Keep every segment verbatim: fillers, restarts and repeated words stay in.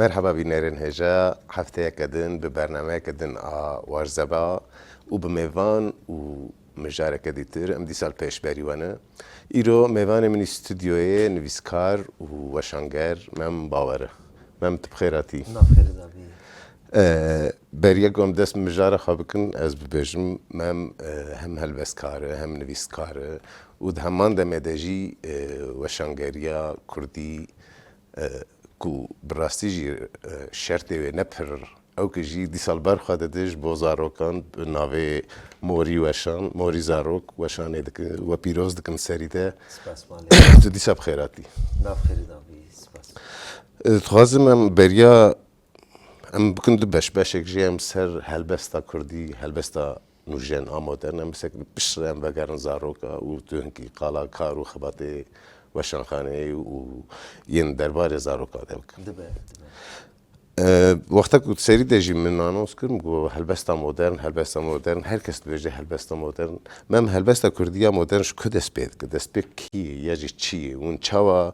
Merheba bînerên hêja, hefteyeke din bi bernameyeke din a Warzeba û bi mêvan û mijareke dîtir em dîsa li pêşberî we ne. Îro mêvanê min î stûdyoyê nivîskar û weşanger Mem Bawer e. Mem, tu bi xêr hatî. Nav xêrê de bî. E, beriya ku em dest bi mijara xwe bikin, ez bibêjim, Mem, e, hem helbestkar e, hem nivîskar e û di heman demê de jî, e, weşangeriya kurdî, e, ku bi rastî jî, e, şertê wê ne pir ewk e jî, dîsa li ber xwe dide ji bo zarokan bi navê Morî Weşan, Morî Zarok Weşanê dike. We pîroz dikim serî te. Spas malê. Tu dîsa bi xêr hatî. Nav xêrê de bî. Spas. E, dixwazim em beriya em bikin du beş, beşek jî em ser helbesta kurdî, helbesta nûjen a modern, em bisekin piştre em vegerin zaroka û tu hinkî qala kar û xebatê weşanxaneyê û yên derbarê zaroka de bikin. Dibe, dibe. E, wexta ku serî de jî min anons kir, min got, helbesta modern, helbesta modern, her kes dibêje helbesta modern. Mem, helbesta kurdî ya modern ji ku dest pê dike? Destpêk kî ye ya jî çi ye? Hûn çawa,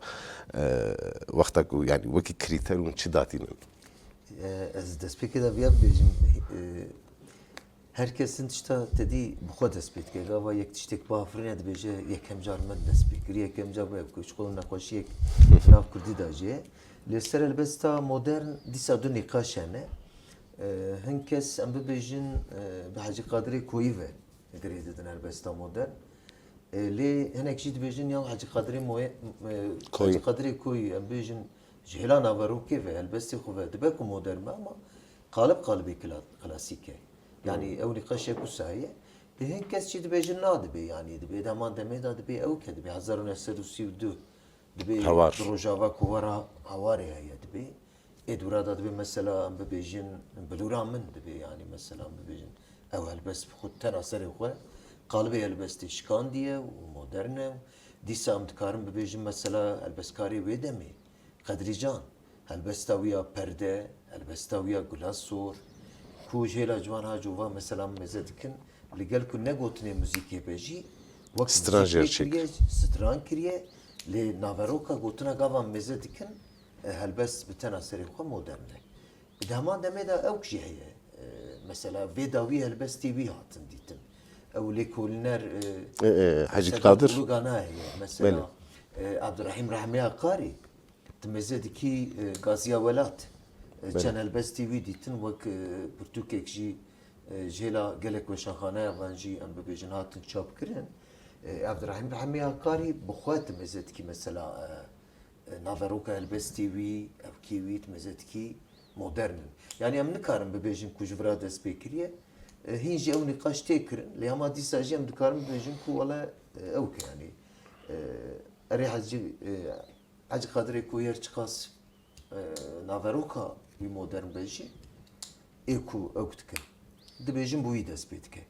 e, wexta ku, yanî wekî krîter hûn çi datînin? E, ez destpêkê de viya bibêjim, e, her kesin tişta tedî bi xwe dest pê dike. Gava yek tiştek bafirîne dibêje, yekem car min dest pê kir, yekem car min, ji xwe nexweşiyek nav kurdî de jê. Lê ser helbesta modern dîsa du nîqaş hene. E, hin kes em bibêjin, e, bi Hecî Qadirê Koyî ve girê didin helbesta modern. E, lê hinek jî dibêjin ya Hecî Qadirê Moye-, e, Koyî. Hecî Qadirê Koyî, em bêjin ji hêla naverokê ve, helbestê xwe ve dibe ku modern be, ama qalib qalibê kla-, klasîk e. Yanî Hmm. ew nîqaşek wisa heye. Lê hin kes jî dibêjin na dibe, yanî dibe, di heman demê de dibe ew ke dibe hezar û neh sed û sî û du. Dibê Hawar. Di Rojava kovara Hawarê heye dibê. Ê dûra de dibê mesela em bibêjin bilûra min dibê, yanî mesela em bibêjin ew helbest bi xwe tena serê xwe qalibê helbestê şikandiye û modern e. Dîsa em dikarin bibêjin mesela helbestkarê wê demê Qedrî Can, helbesta wî ya Perde, helbesta wî ya Gula Sor, ku ji hêla ciwan ha cova mesela em mêze dikin, li gel ku ne gotinê muzîkê be jî, wek Stran muzîk jê lê çêkir. Kiriye, stran kiriye, lê naveroka gotina gava em mêze dikin, e, helbest bi tena serê xwe modern e. Di heman demê de ewk jî heye. E, mesela vê dawî helbestê wî hatin dîtin. Ew lêkolîner, e, E, e, Hecî Sedat Qadir. Ulugana heye. Mesela, Belê. e, Abdurrahîm Rehmiya Qarî, tu mêze dikî, e, Gaziya Welat. E, Belê. Çend helbestê wî dîtin, wek, e, pirtûkek jî, e, ji hêla gelek weşanxaneya van jî em bibêjin hatin çapkirin. E, Abdurrahîm Rehmiya Qarî bi xwe tu mêze dikî mesela, e, e, naveroka helbestê wî, ewkê wî, tu mêze dikî modern in. Yanî em nikarin bibêjin ku ji vira dest pê kiriye. E, hîn jî ew nîqaş tê kirin. Lê hema dîsa jî em dikarin bibêjin ku wele, e, ewk e yanî. E, erê Hecî, e, Hecî Qadirê Koyer çiqas, e, naveroka wî modern be jî, ê ku ewk dike. Dibêjin bi wî dest pê dike.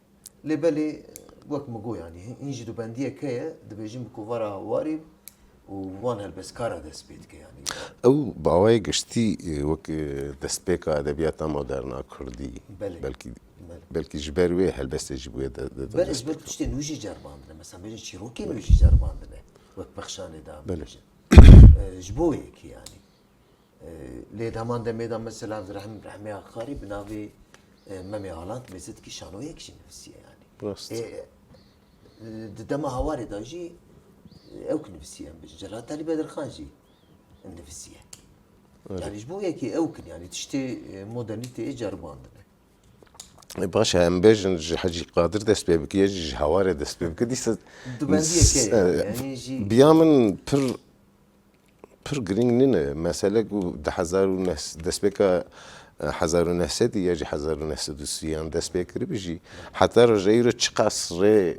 Lê belê, wek min got, yanî, hin-, hin jî dubendiyek heye, dibêjin bi kovara Hawarê û wan helbestkara dest pê dike, yanî. Ew bi awayê giştî, e, wek, e, destpêka edebiyata moderna kurdî, Belê. belkî, Belê. belkî ji ber wê helbestê jî bûye de, de, de Belê, ji ber destpêk. Tiştê nû jî ceribandine. Mesela, bêjin çîrokê nû jî ceribandine. Wek pexşanê de em Belê. bêjin. E, ji bo yekî, yanî. E, lê di heman demê de mesela Abdurrahîm Rehmê Aqarî bi navê, e, Memê Alan mêze dikî şanoyek jî nivîsiye yanî. Rast. E, e, di dema Hawarê de jî, e, ewk nivîsiye em bêjin. Celat Alî Bedirxan jî nivîsiye. Evet. Yanî ji bo yekê ewk in, yanî tiştê, e, modernîteyê ceribandine. E, baş e, em bêjin ji Hecî Qadir dest pê bike, ji Hawarê dest pê bike. Dîsa Dubendiyek heye, e, yanî jî biya min pir pir girîng nîne. Mesele ku di hezar û neh, destpêka, e, hezar û neh sedî ya jî hezar û neh sed û sî yan dest pê kiribî jî, heta roja îro çiqas rê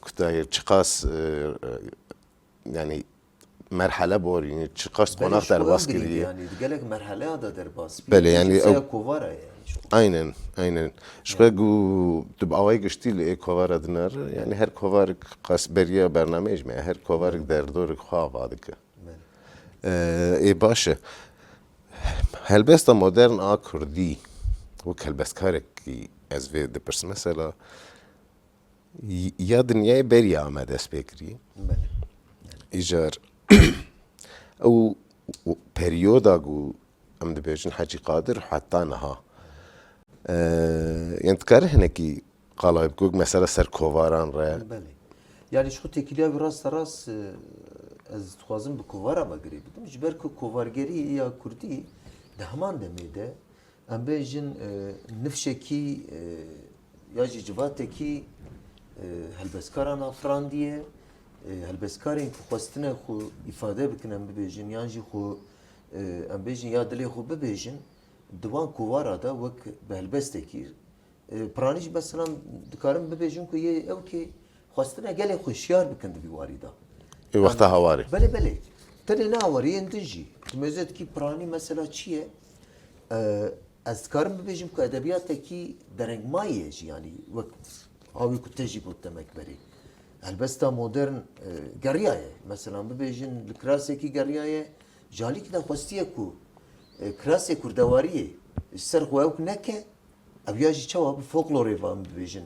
kutayê, çiqas, e, e, yanî merhele borî, çiqas Belê, qonax ji bo derbas ew girîng, kirî. Yanî di gelek merheleya de derbas bî. Belê, yanî Mesela ew kovara ye, yanî. Aynen, aynen. Ji xwe ku tu bi awayê giştî li ê kovara dinere, yanî her kovarek qas beriya bernameyê ji me, her kovarek derdorek xwe ava dike. Belê. Ee, ê baş e. Helbesta modern a kurdî, wek helbestkarekî ez vê dipirsim, mesela, y-, ya dinyayê beriya me dest pê kirî. Belê. Îcar ew, ew peryoda ku em dibêjin Hecî Qadir heta niha. E, yani dikare hinekî qala wê bikî mesela ser kovaran re. Belê. Yani ji xwe têkiliya wî rasta rast e, ez dixwazim bi kovara me girê bidim. Ji ber ku kovargerî ya kurdî di heman demê de em bêjin e, nifşekî e, ya jî civatekî e, helbestkaran afirandiye. E, helbestkarên ku xwestine xwe îfade bikin em bibêjin yan jî xwe e, em bêjin ya dilê xwe bibêjin di wan kovara de wek bi helbestekî E, piranî jî mesela dikarim bibêjim ku yê ew kê xwestine gelê xwe hişyar bikin di vî warî de. Ê wexta hewarê. Belê belê. Tenê ne hewarê yên din jî. Tu mêze dikî piranî mesela çi ye? E, ez dikarim bibêjim ku edebiyatekî derengmayî ye jî yanî wek awê ku te jî got demek berê. Helbesta modern e, geriyaye. Mesela bibêjin li kirasekî geriyaye. Ji alîkî de xwestiye ku e, kirasê kurdewariyê ji ser xwe ewk neke. Ev ya jî çawa bi folklorê ve em bibêjin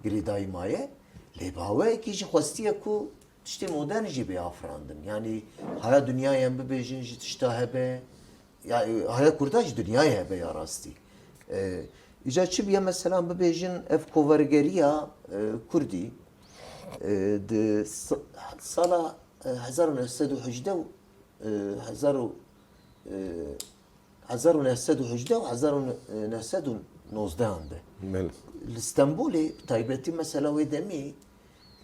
girêdayî maye. Lê bi awayekî jî xwestiye ku tiştê modern jî bê afirandin. Yanî haya dinyayê em bibêjin ji tişta hebe, ya, haya kurda ji dinyayê hebe ya rastî. E, îca çi biye mesela em bibêjin ev kovergeriya e, kurdî e, di sa- sala e, hezar û neh sed û hejdeh û e, hezar û e, hezar û neh sed û hejdeh û hezar û neh sed û nozdeh an de. Belê. Li Stenbolê bi taybetî mesela wê demê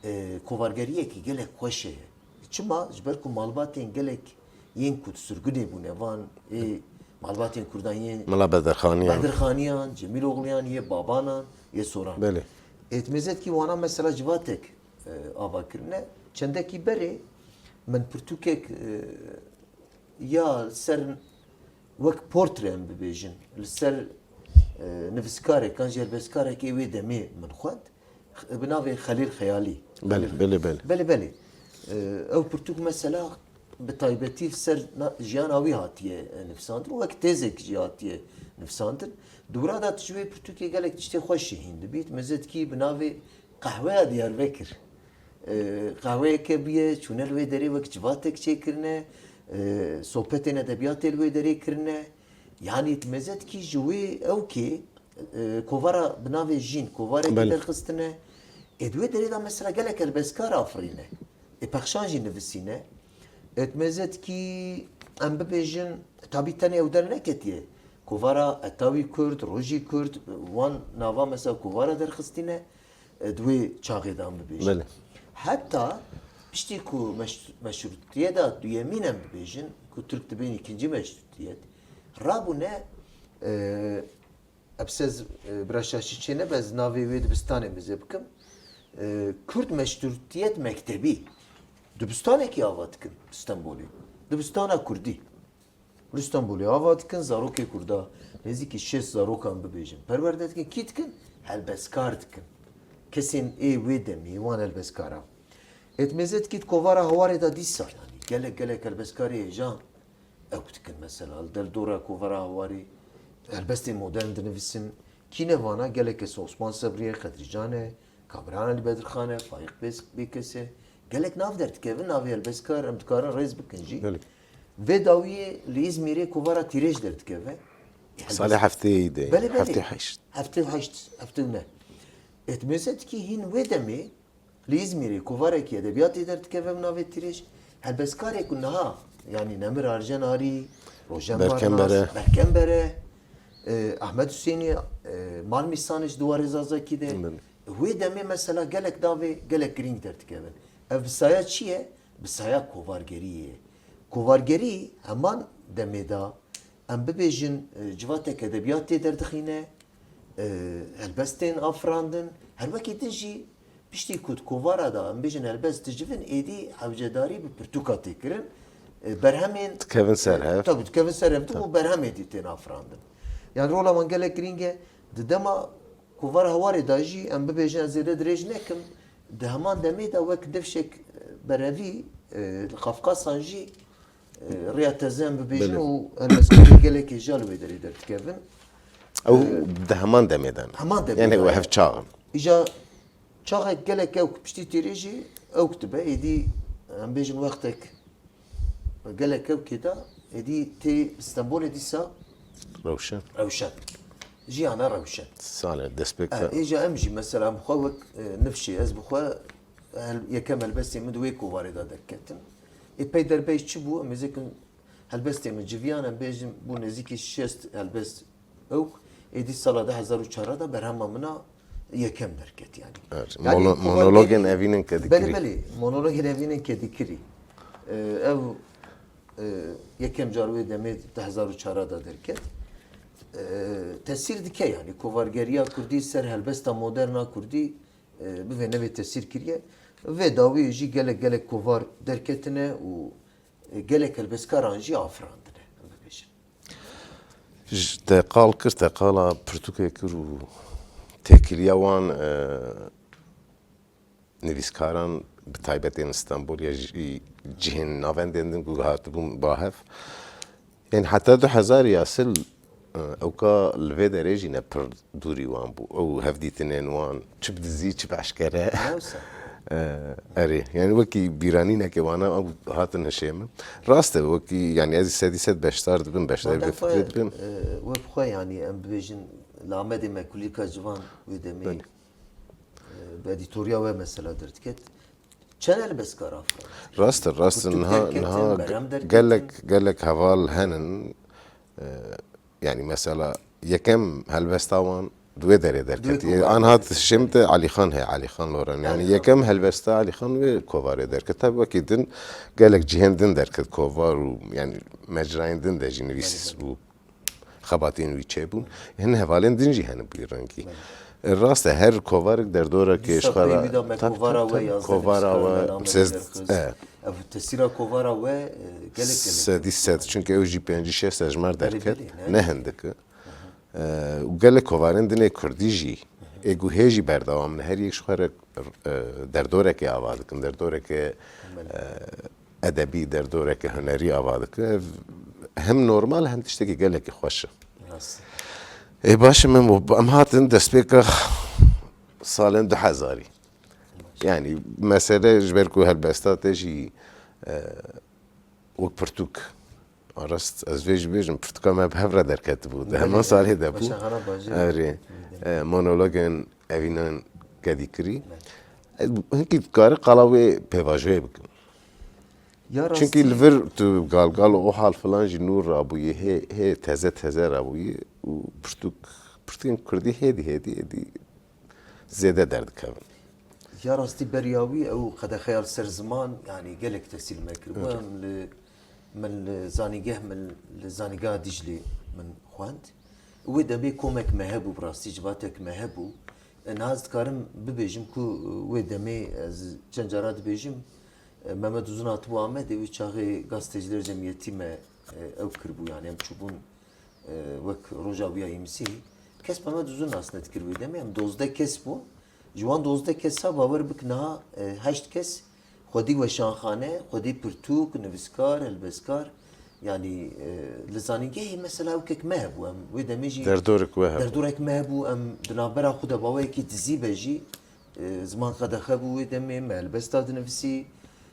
e, kovargeriyekî gelek xweş heye. Çima? Ji ber ku malbatên gelek yên ku di sirgunê bûne van ê malbatên kurdan yên Mela Bedirxaniyan. Bedirxaniyan, Cemîloxliyan, yê Babanan, yê Soran. Belê. Êtmêzetkî wana mesela civatek e, ava kirine. Çendekî berê min pirtûkek e, ya li ser wek portre em bibêjin, li ser e, nivîskarek an jî helbestkarekê wê demê min xwend. X- Bi navê Xelîl Xeyalî. Belê, belê, belê. Belê belê. E, Ew pirtûk mesela bi taybetî li ser na- jiyana wî hatiye e, nivîsandin û wek têzek jî hatiye nivîsandin. Di wira de tu ji wê pirtûkê gelek tiştê xweş jî hîn dibît. Mêze dikî bi navê Qehweya Diyarbekir. E, qehweyeke bûye, çûne li wê derê wek civatek çêkirine, e, sohbetên edebiyatê li wê derê kirine. Yanî mêze dikî ji wê ewkê e, kovara bi navê Jîn, kovarekî Belê. derxistine. Ê di wê derê de mesela gelek helbestkar afirîne. Ê pexşan jî nivisîne. Ê mêze dikî em bibêjin, tabî tenê ew derneketiye. Kovara Etawî Kurd, Rojî Kurd, wan nava mesela kovara derxistîne. e, di wê çaxê de em bibêjin. Belê. Heta piştî ku meş- meşrûtiyeta duyemîn em bibêjin, ku Tirk dibên îkincî meşrûtiyet, rabûne, e, epsez e, bira şaşî çê nebe, ez navê wê dibistanê mize bikim. E, Kurd Meşrûtiyet Mektebî. Dibistanekî ava dikin Stenbolê. Dibistana Kurdî. Li Stenbolê ava dikin, zarokê kurda nêzîkî şêst zarokan bibêjin perwerde dikin. Kî dikin? Helbestkar dikin. Kesên ê wê demê wan helbestkara. Êtmêze dikî di kovara Hawarê de dîsa yanî gelek gelek helbestkarê hêja ew dikin mesela. Li derdora kovara Hawarê helbestên modern dinivîsin. Kî ne vana? Gelek kes Osman Sebrî ye, Xedrîcan e, Kamran Elî Bedirxan e, Faîq Bês- Bêkes e. Gelek nav derdikevin, navê helbestkar em dikarin rêz bikin jî. Belê. Vê dawiyê li Îzmîrê kovara Tîrêj derdikeve. Salê heftê de. Belê, belê. Heftê heşt. Heftê heşt, heftê û neh. Êtmêze dikî hîn wê demê li Îzmîrê kovarekî edebiyatê derdikeve bi navê Tîrêj. Helbestkarê ku niha, yanî Nemir Arjen Arî, Rojen Berkem Barnas, Bere. Berkem Bere, e, Ahmet Hüseyinî, e, Mal Mîsanê ji Diwarê Zazakî de. Belê. Wê demê mesela gelek davê gelek girîng derdikevin. Ev bi saya çi ye? Bi saya kovargeriyê ye. Kovargerî heman demê de em bibêjin e, civatek edebiyat tê derdixîne, e, helbestên afirandin, her wekî din jî piştî ku di kovara de em bêjin helbest dicivin, êdî hewcedarî bi pirtûka tê kirin. E, berhemên Dikevin ser hev. Tabii dikevin ser hev û berhemê dî tên afirandin. Yani rola wan gelek girîng e. Di dema kovara Hawarê de jî em bibêjin, ez zêde dirêj nekim, di heman demê de wek defşek berevî e, li Qafqasan jî e, rêya teze em bibêjin Belê. û helbestkarên gelek hêja li wê derê derdikevin. Ew di heman demê de ne. Heman demê Yani de ew ye. Hevçax in. Îja çaxek gelek ew piştî têrê jî ew dibe, êdî em bêjin wextek gelek ew kê de, êdî tê Stenbolê dîsa Rewşen. Rewşen. Jiyana Rewşen. Salê destpêka. Ê, îja em jî mesela em xwe wek e, nifşê ez bi xwe hel, yekem helbestê min di wê kovarê de derketin. Ê pey derbeyî çi bû? Em êzekin helbestê min civiyan em bêjin bû nêzîkî şêst helbest ew. Êdî sala du hezar û çar de berhema min a yekem derket yani. Evet, Yani mono- kovargerî- monologên evînên kedikirî. Belê belê, monologên evînên kedikirî. E, ev e, yekem car wê demê du hezar û çar de derket. E, tesîr dike yani. Kovargeriya kurdî ser helbesta moderna kurdî e, bi vê nevê tesîr kiriye. Vê dawiyê jî gelek gelek kovar derketine û e, gelek helbestkaran jî afirandine. Em bibêjin. Ji te qal kir, te qala pirtûkê kir û têkiliya wan e, nivîskaran, bi taybet ên Stenbol ya jî cihên navendên din ku hatibûn ba hev. Ên heta du hezar ya sil, e, ewka li vê derê jî ne pir dûrî wan bû. Ew hevdîtinên wan, çi bi dizî, çi bi eşkere. Newsa. E, erê, yani wekî bîranîneke wana ew hatin hişê min. Rast e, wekî, yani ez sedî sed beşdar dibim, beşdarî Wada vê xwe, fikrê dibim. e, we bi xwe yani em bibêjin, li Amedê me kulîlka civan wê demê Belê. Bi edîtoriya we mesela derdiket. Çend helbestkar afirand? Rast e, rast e. Pirtûk Niha, derketin, niha berhem derketin. Gelek, gelek heval henin. E, yani mesela yekem helbesta wan di wê derê derket. Di wê kovarê An hat derket. Şim te Alî Xan he, Alî Xan Loran. Yani Alî Xan. Yekem helbesta Alî Xan wê kovarê derket. Tabi wekî din gelek cihên din derket kovar û yani mecrayên din de jî nivîs Belê, belê. bû. Xebatên wî çêbûn. Hin hevalên din jî hene bi wî rengî. E, rast e, her kovarek derdorekê Dîsa ji xwe pey re wî de me tab- kovara tab- we tab- yazdeh kovara nivîskar we me namê sez- derxist. e, Ev tesîra kovara we e, gelek gelek. Sedî sed, çünkü ew jî pêncî şeş hejmar Belê, derket, belê, ne? ne hindik e. E, û gelek kovarên din ê kurdî jî ê guhê jî berdewam ne. Her yek ji xwe re e, derdorekê ava dikin, derdorekê Belê. e, edebî, derdoreke hunerî ava dike. Ev hem normal hem tiştekî gelekî xweş e. Rast. Ê baş e, em, em hatin destpêka salên du hezarî. Yani mesele ji ber ku helbesta te jî e, wek pirtûk. Rast, ez vê jî bêjim, pirtûka me bi hev re derketibû. Di Belê, heman belê. salê de bû. Weşanxana Bajêr. Erê, e, monologên evînan kedî kirî. Belê. Ez hinkî dikare qala wê pêvajoyê bikim. Ya Çünkü rastî. Li vir tu Galgal û Ohal filan jî nû rabûyî, hê, hê teze teze rabûyî û pirtûk, pirtûkên kurdî hêdî, hêdî, hêdî zêde derdikevin. Ya rastî beriya wî ew qedexeya li ser ziman, yanî gelek tesîr me kir. Bû Evet. em li, min li zanîgeh, min li zanîgeha Dîclê min xwend. Wê demê komek me hebû, bi rastî civatek me hebû. E, niha ez dikarim bibêjim ku, e, wê demê ez çend cara dibêjim, e, Mehmet Uzun hatibû Amedê, wê çaxê gazeteciler cemiyetî me, e, ew kiribû, yani em çûbûn, e, wek roja wî ya Îmsî. Kes Mehmet Uzun nas nedikir wê demê, em dozdeh kes bûn. Ji wan dozdeh kesa bawer bik niha, e, heşt kes xwedî weşanxane, xwedî pirtûk, nivîskar, helbestkar, yanî, e, li zanîngehê mesela ewkek me hebû, em wê demê jî Derdorek we hebû. derdorek me hebû, em di navbera xwe de baweyekî dizî be jî, e, ziman qedexe bû wê demê, me helbesta dinivîsî.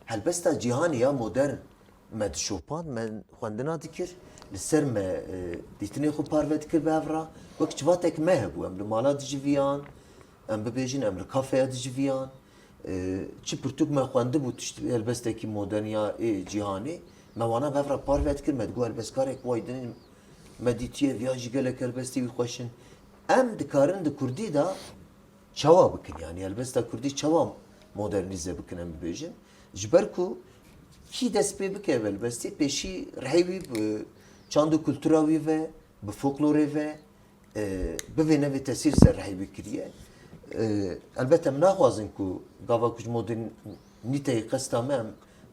Helbesta cîhanê ya modern me dişopand, me xwendina dikir, li ser me, e, dîtinê xwe parve dikir bi hev re. Wek civatek me hebû, em li mala diciviyan, em bibêjin, em li kafeya diciviyan. E, çi pirtûk me xwendibû, tişt helbestekî modern ya ê cîhanê, me wana bi hev re parve dikir, me digot helbestkarek way din me dîtiye, viya jî gelek helbestê wî xweş in. Em dikarin di kurdî de çawa bikin? Yanî helbesta kurdî çawa modernîze bikin, em bibêjin? Ji ber ku kî dest pê bike ev helbestê, pêşî rihê wî bi çand û kultura wî ve, bi folklorê ve, e, bi vê nevê tesîr ser rihê wî kiriye. E, elbet em naxwazin ku gava ku ji modernîteyê qesta me em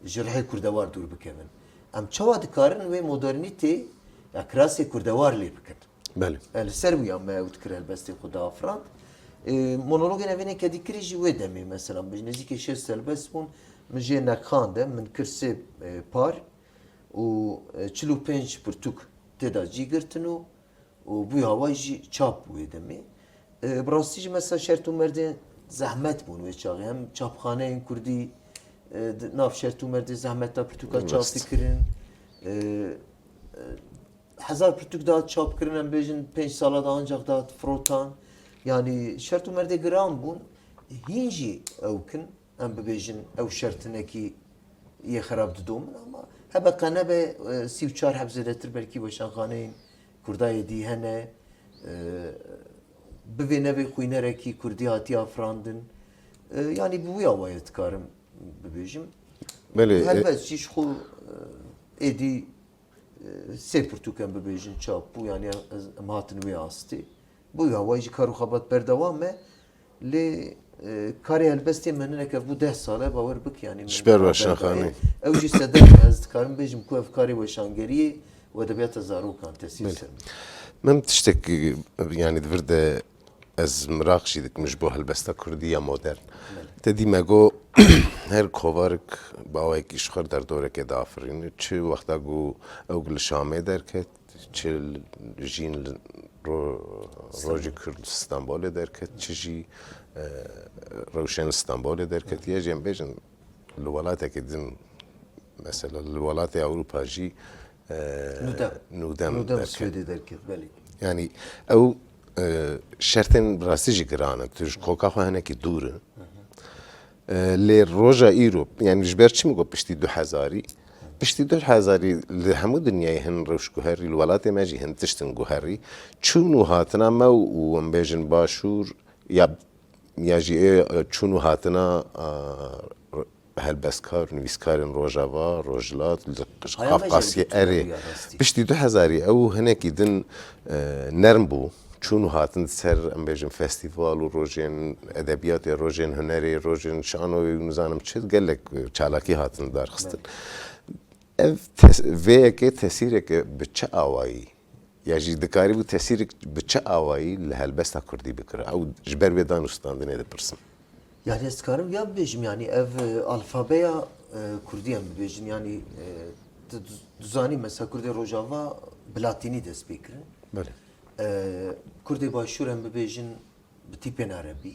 ji rihê kurdewar dûr bikevin. Em çawa dikarin wê modernîtê ya kirasê kurdewar lê bikin? Belê. E, li ser wî ya me ew dikir helbestê xwe diafirand. E, monologên evînên kedîkirî jî wê demê, mesela, bi nêzîkî şêst helbest bûn, min jê nexande, min kir sê, e, par û, e, çil û pênc pirtûk tê de cî girtin û, û bûya wê jî çap bû wê demê. E, bi rastî jî, mesela, şert û merdên zehmet bûn wê çaxê. Hem çapxaneyên kurdî, e, di nav şert û merdê zehmeta pirtûka çap Rast. dikirin. E, e, hezar pirtûk dihat çapkirin, em bêjin pênc sala de ancak dihat firotan. Yanî şert û merdê giran bûn. Hîn jî ew kin, em bibêjin ew şert hinekî yê xerab didomin, ama hebe qe nebe, e, sî û çar heb zêdetir belkî weşanxaneyên Kurda yê dî hene, e, bivê nevê xwînerekî Kurdî hatiye afirandin. E, yanî bi wî awayê dikarim bibêjim. Belê, e, Helbet jî ji xwe, e, êdî, e, sê pirtûk em bibêjin çap bû, yanî ez, em hatin wê astê. Bi wî awayî jî kar û xebat berdewam e. Lê, e, karê helbestê me hinek ev bû deh sal e, bawer bik, yanî min Ji ber berdayê. Weşanxanê. Ew jî sedef e, ez dikarim bêjim ku ev karê weşangeriyê û edebiyata zarokan tesîr Belê. ser min. Min tiştek, yanî di vir de ez miraq jî dikim ji bo helbesta kurdî ya modern. Belê. Te dî me got, her kovarik bi awayekî ji xwe derdorekê diafirîne. Çi wexta ku ew li Şamê derket, çi jîn li ro-, Rojî Kurd li Stenbolê derket, çi jî, e, rewşên li Stenbolê derket. Ya jî em bêjin, li welatekê din, mesela li welatê Ewropa jî, e, Nûdem. Nûdem Nûdem derket. Swêdê derket, belê. Yanî ew, e, şertên bi rastî jî giran in. Tu ji koka xwe hinekî dûr in. E, lê roja îro, yanî ji ber çi min got piştî du hezarî? Piştî du hezarî li hemû dinyayê hin rewşguherî, li welatê me jî hin tişt in guherî. Çûn û hatina me û, û em bêjin başûr, ya, ya jî ê, e, çûn û hatina, a, helbestkarên, nivîskarên Rojava, Rojhilat, li Haya me jî Qafqasyê, erê. Piştî du hezarî ew hinekî din, e, nerm bû. Çûn û hatin ser, em bêjin, festîval û rojên edebiyatê, rojên hunerê, rojên şanoyê û nizanim çi, gelek çalakî hatin darxistin. Belê. Ev tes-, vê yekê tesîreke bi çi awayî, ya jî dikarîbû tesîrek bi çi awayî li helbesta kurdî bikira? Ew ji ber wê dan û standinê dipirsim. Yanî ez dikarim ya bibêjim, yanî ev, e, alfabeya, e, kurdî em bibêjin, yanî, e, tu, tu zanî mesela kurdê Rojava bi latînî dest pê kirin. Belê. E, kurdê Başûr em bibêjin bi tîpên erebî.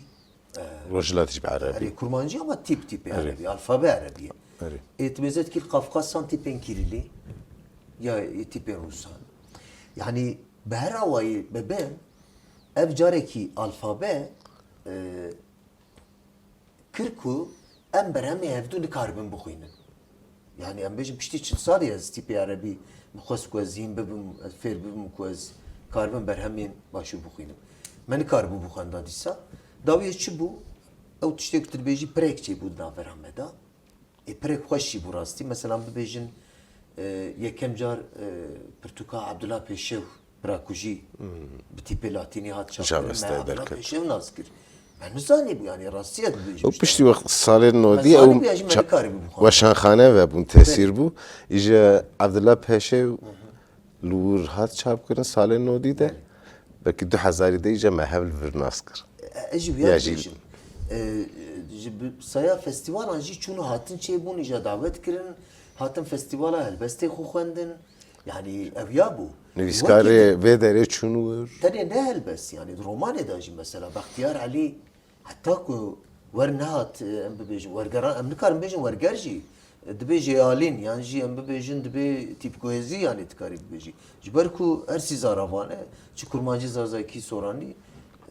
E, Rojhilat jî bi erebî. Erê, kurmancî ama tîp tîpê Erê. erebî, alfabe erebî ye. Erê. Ê, tu mêze dikî Qafqasan tîpên kîrîlî, ya, ê, tîpên rûsan. Yanî bi her awayî bibe, ev carekî alfabe, e, kir ku em berhemê hevdû nikaribin bixwînin. Yanî em bêjin piştî çil salî ez tîpê erebî min xwest ku ez hîn bibim, ez fêr bibim ku ez karibim berhemên başûr bixwînim. Me nikaribû bixwenda dîsa. Dawiyê çi bû? Ew tiştê ku tu dibêjî pirek çêbû di navbera me de. Ê, pirek xweş jî bû rastî. Mesela bibêjin, e, yekem car, e, pirtûka Abdullah Pêşew, Pirakujî, Hmm. bi tîpê latînî hat çapkirin. Ji Avestayê Me Abdullah derket. Pêşew nas kir. Me nizanîbû, yanî rastiya dibêjim Û işte. piştî wext salên nodî Me ew salî bû ya jî me ça-, nikarîbû bixwin. weşanxane vebûn, tesîr Belê. bû. Îje Abdullah Pêşew Hı hı. li wir hat çapkirin salên nodî de. Belê. Belkî du hezarî de îje me hev li vir nas kir. E, ez jî Ya wiya jî. dibêjim. E, ji bi-, saya festîvalan jî çûn û hatin çêbûn, îja dawet kirin, hatin festîvala helbestê xwe xwendin. Yanî ev ya bû. Nivîskarê Wekî din vê derê çûn wir. Tenê ne helbest, yanî di romanê de jî mesela Bextiyar Elî heta ku wer nehat, e, em bibêjin wergeran, em nikarin bêjin werger jî, e, dibê jêalîn, yan jî em bibêjin dibê tîpgoyezî, yanî dikarî bibêjî. Ji ber ku her sî zara van e, çi kurmancî, zarzakî, soranî,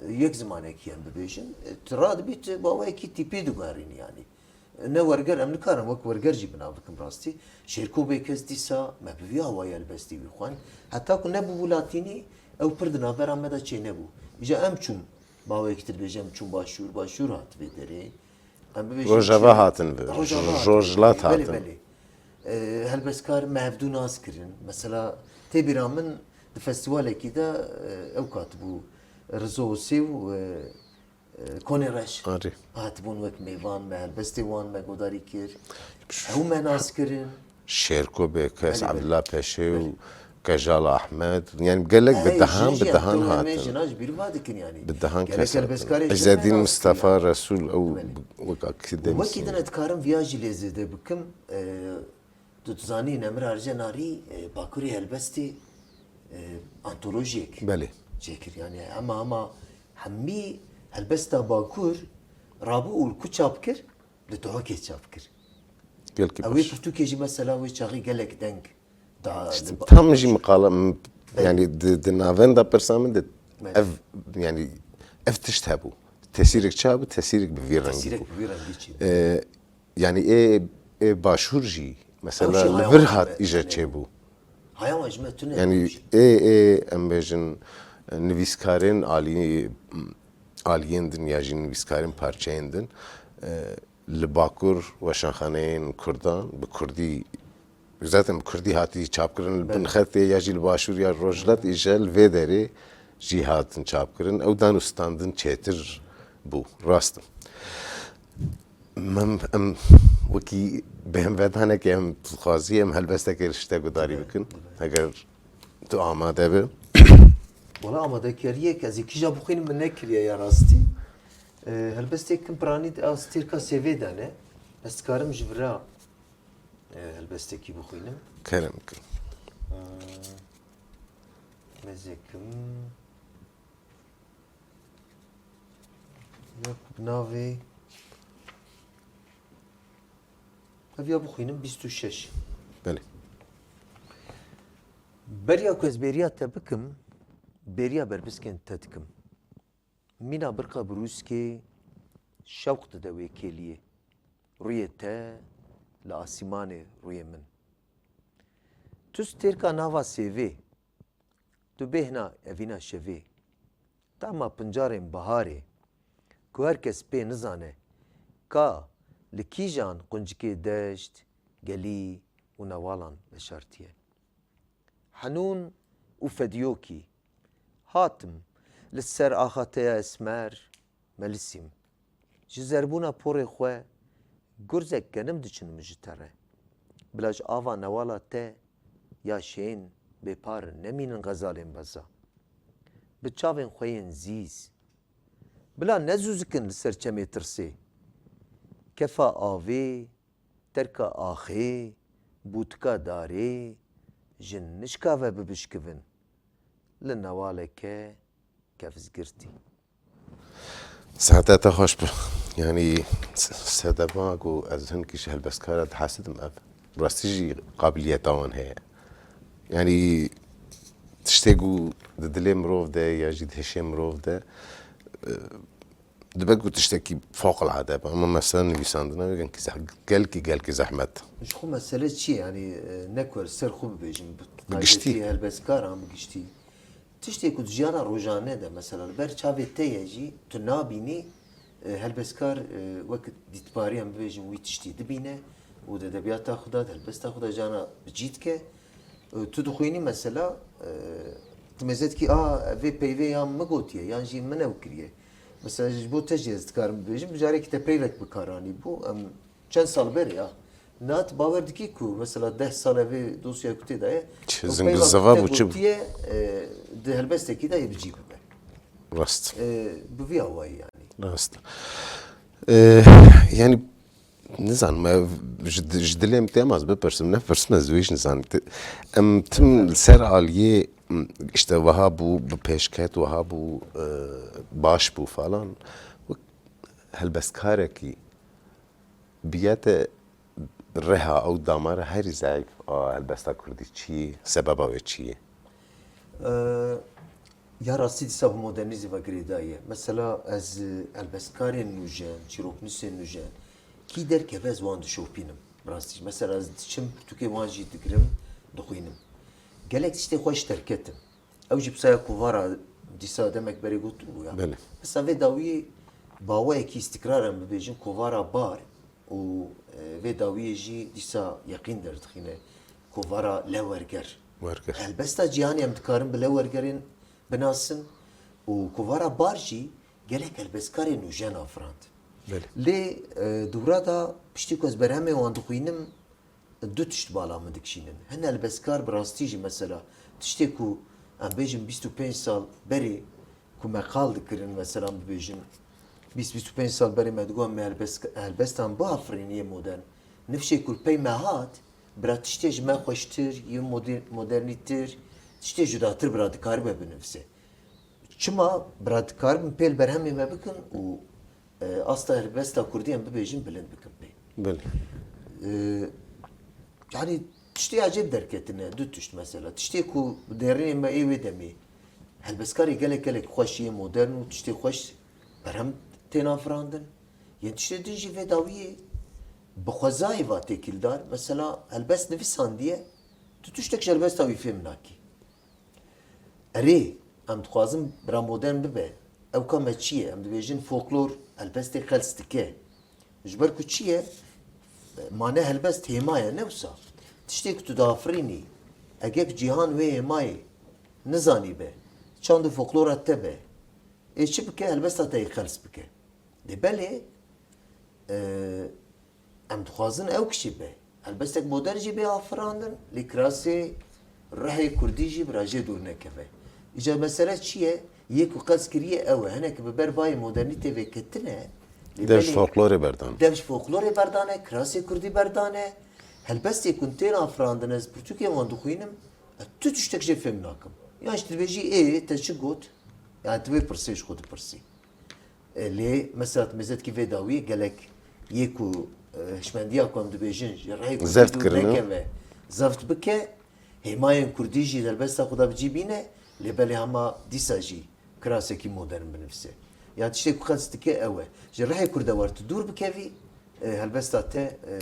e, yek zimanekî em bibêjin. E, tu radibî tu bi awayekî tîpî diguherînî yanî. Ne werger, em nikarin wek werger jî bi nav bikim rastî. Şêrko Bêkes dîsa me bi vî awayî helbestî wî xwend. Heta ku nebûbû latînî, ew pir di navbera me de çênebû. Îja em çûn, bawekî tu dibêje em çûn başûr, başûr hat vê derê. Em bibêjin Rojava çi? hatin vê, Rojava hat vê. Rojhilat Belê, hatin. belê. E, helbestkar me hevdû nas kirin. Mesela tê bîra min di festîvalekî de, e, ew katibû Rizo Osê û, e, e, Konê Reş Arê. hatibûn wek mêvan, me helbestê wan me godarî kir. Ew me nas kirin. Şêrko Bêkes, Belê, belê. Abdullah Peşê û Belê. Kejal Ahmed, yani gelek bi Hey, dehan, jin bi jî dehan em hatin. Jina ji bîr va dikin yani. Bi dehan Gelek kes hatin. helbeskarê jin Îzzedîn me nas Mistefa kirin. Resûl, ew Belê. wek akademîsyen. Wekî din ez dikarim viya jî lê zêde bikim. E, Tu dizanî Nemir Arjenarî, e, Bakurê Helbestê, e, antolojiyek Belê. çêkir. Yani hema hema hemî helbesta Bakur rabû û li ku çap kir? Li Duhokê çap kir. Gelkî Ew ê baş. pirtûkê jî mesela wê çaxî gelek deng da İşte li ba- tam jî miqala, m-, Belê. Yani di, di navenda pirsa min de Belê. ev, yani ev tişt hebû. Tesîrek çi hebû? Tesîrek bi vî rengî Tesîrek bû. bi vî rengî çi? Ee, yani ê, ê başûr jî mesela Ew jî li haya vir wan hat be, îje yani. çêbû. Haya wan ji me tune Yani bû jî. ê, ê, em bêjin, nivîskarên alî-, aliyên din ya jî nivîskarên parçeyên din, e, li Bakur weşanxaneyên Kurdan bi Kurdî, zaten bi Kurdî hatî çapkirin, li bin Belê. xetê ya jî li Başûr ya Rojhilat îje li vê derê jî hatin çapkirin. Ew dan û standin çêtir bû, rast e. Em, em wekî bêhnvedanekê em dixwazî em helbestekê li ji te gudarî Dibe, bikin. dibe. Eger tu amade be. Wala amadekariyek ez ê kîja bixwînim min nekiriye ya rastî. E, helbestê kim piranî de ez têrka sêvê de ne. Ez dikarim ji vira, e, helbestekî bixwînim. Kerem kin. E, mezekim. Ya bi navê Ev ya bixwînim bîst û şeş. Belê. Beriya ku ez bêriya te bikim, bêriya berpiskên te dikim. Mîna birqa birûskê şewq dide wê kêliyê. Rûyê te li asîmanê rûyê min. Tu stêrka nava sêvê, tu bêhna evîna şevê. Tama pincarên biharê, ku her kes pê nizane, ka li kîjan quncikê deşt, gelî û newalan veşartiye. Henûn û fediyokî, hatim li ser axa te ya esmer, melisîm. Ji zerbûna porê xwe gurzek genim diçinim ji te re. Bila ji ava newala te ya şên bêpar nemînin xezalên beza. Bi çavên xwe yên zîz. Bila nezûzikin li ser çemê tirsê. Kefa avê, terka axê, bûtika darê, jin nişkave bibişkivin. Li newaleke kevzgirtî. Saete te xweş be. Yanî s-, sedema ku ez hinkî ji helbestkara dihesidim ev. Rastî jî qabiliyeta wan heye. Yanî tiştê ku di dilê mirov de ya jî di hişê mirov de, e, dibe ku tiştekî fewqelade be. Ama mesela nivîsandina wê gelkî zeh-, gelkî, gelkî zehmet. Ji xwe mesele çi ye? Yanî, e, ne ku ez ser xwe bibêjim, bi Bi giştî. taybetî helbestkaran bi giştî. Tiştê ku di jiyana rojane de, mesela li ber çavê te ye jî, tu nabînî, e, helbestkar, e, wek dîtbariyan bibêjin wî tiştî dibîne û di edebiyata xwe de, di helbesta xwe de cana bi cî dike. E, tu dixwînî mesela, e, tu mêze dikî, a, vê peyvê yan min gotiye, yan jî min ew kiriye. Mesela ji bo te jî ez dikarim bibêjim, bi carekî te peyvek bi kar anîbû, em Çend sal berê ya. Niha tu bawer dikî ku mesela deh sal e vê dosya ku tê de ye, Çi ew zing peyva ziva ku te bû, çi bû? gotiye, e, di helbestekî de yê bi cî bibe. Rast. E, bi vî awayî yanî. Rast. E, yani nizanim, ev ji, ji dilê min tê, em ez bipirsim, nepirsim, ez wê jî nizanim. Te-, em tim li ser aliyê, m, işte wiha bû, bi pêşket wiha bû, e, baş bû falan. Wek helbestkarekî Biyete reha ew damara herî zeîf a helbesta kurdî çi ye? Sebeba wê çi ye? Ee, ya rastî dîsa bi modernîzê ve girêdayî ye. Mesela ez, e, helbestkarên nûjen, çîroknûsên nûjen, kî derkeve ez wan dişopînim. Bi rastî jî. Mesela ez diçim pirtûkê wan jî digirim, dixwînim. Gelek tiştê xwe ji terketim. Ew jî bi saya kovara dîsa demek berê gotibû ya. Belê. Mesela vê dawiyê baweyekî îstikrar em bibêjin kovara bar û, e, vê dawiyê jî dîsa yeqîn derdixîne kovara lewwerger. Werger. Helbesta cîhanê em dikarin bi lewwergerên binasin û kovara bar jî gelek helbestkarên nûjen afirand. Belê. Lê, e, dûra da piştî ku ez berhemê wan dixwînim, du tişt bala min dikişînin. Hin helbestkar bi rastî jî mesela tiştê ku em bêjin bîst û pênc sal berê ku me qal dikirin, mesela bibêjin bîst bîst û pênc sal berê me digot em ê helbes-, helbestan biafirîn yê modern. Nifşê ku li pey me hat, bira tiştê ji me xweştir, yê mode-, modernîtir, tiştê cudatir bira dikaribe binivise. Çima bira dikaribin pêl berhemê me bikin û, e, asta helbesta kurdî em bibêjin bilind bikin pê. Belê. E, yani tiştê ecêb derketine, du tişt mesela. Tiştê ku bi derînê me ê wê demê helbestkarê gelek gelek xweş yê modern û tiştê xweş berhem tên afirandin. Yên tiştê din jî vê dawiyê bi xwezayê va têkildar. Mesela helbest nivîsandiye, tu tiştek ji helbesta wî fêm nakî. Erê, em dixwazin bira modern bibe. Ew ka me çi ye? Em dibêjin folklor helbestê qels dike. Ji ber ku çi ye? Mane helbest hêma ye, ne wisa? Tiştê ku tu diafirînî, eger ku cîhan wê hêmayê nizanîbe, çand û folklora te be, ê çi bike? Helbesta te yê qels bike. Lê belê, e, em dixwazin ew kişî be. Helbestek modern jî bê afirandin, lê kirasê rihê kurdî jî bira jê dûr nekeve. Îca mesele çi ye? Yê ku qels kiriye ew e. Hinek bi ber bayê modernîtê vê ketine, lê Dev ji belê folklorê berdane. Dev ji folklorê berdane, kirasê kurdî berdane. Helbestê ku tên afirandin, ez pirtûkê wan dixwînim, ez tu tiştek jê fêm nakim. Yan jî tu dibêjî, ê, te çi got? Yani tu vê pirsê ji xwe dipirsî. E, lê mesela tu mêzetkî vê dawiyê gelek yê ku, e, hişmendiya ku em dibêjin ji rihê kurdî Zeft dûr kirine. Nekeve, zeft bike, hêmayên kurdî jî derbesta xwe de bi cî bîne, lê belê hema dîsa jî kirasekî modern binivîse. Ya tiştê ku qels dike ew e. Ji rihê kurdewar tu dûr bikevî, e, helbesta te, e,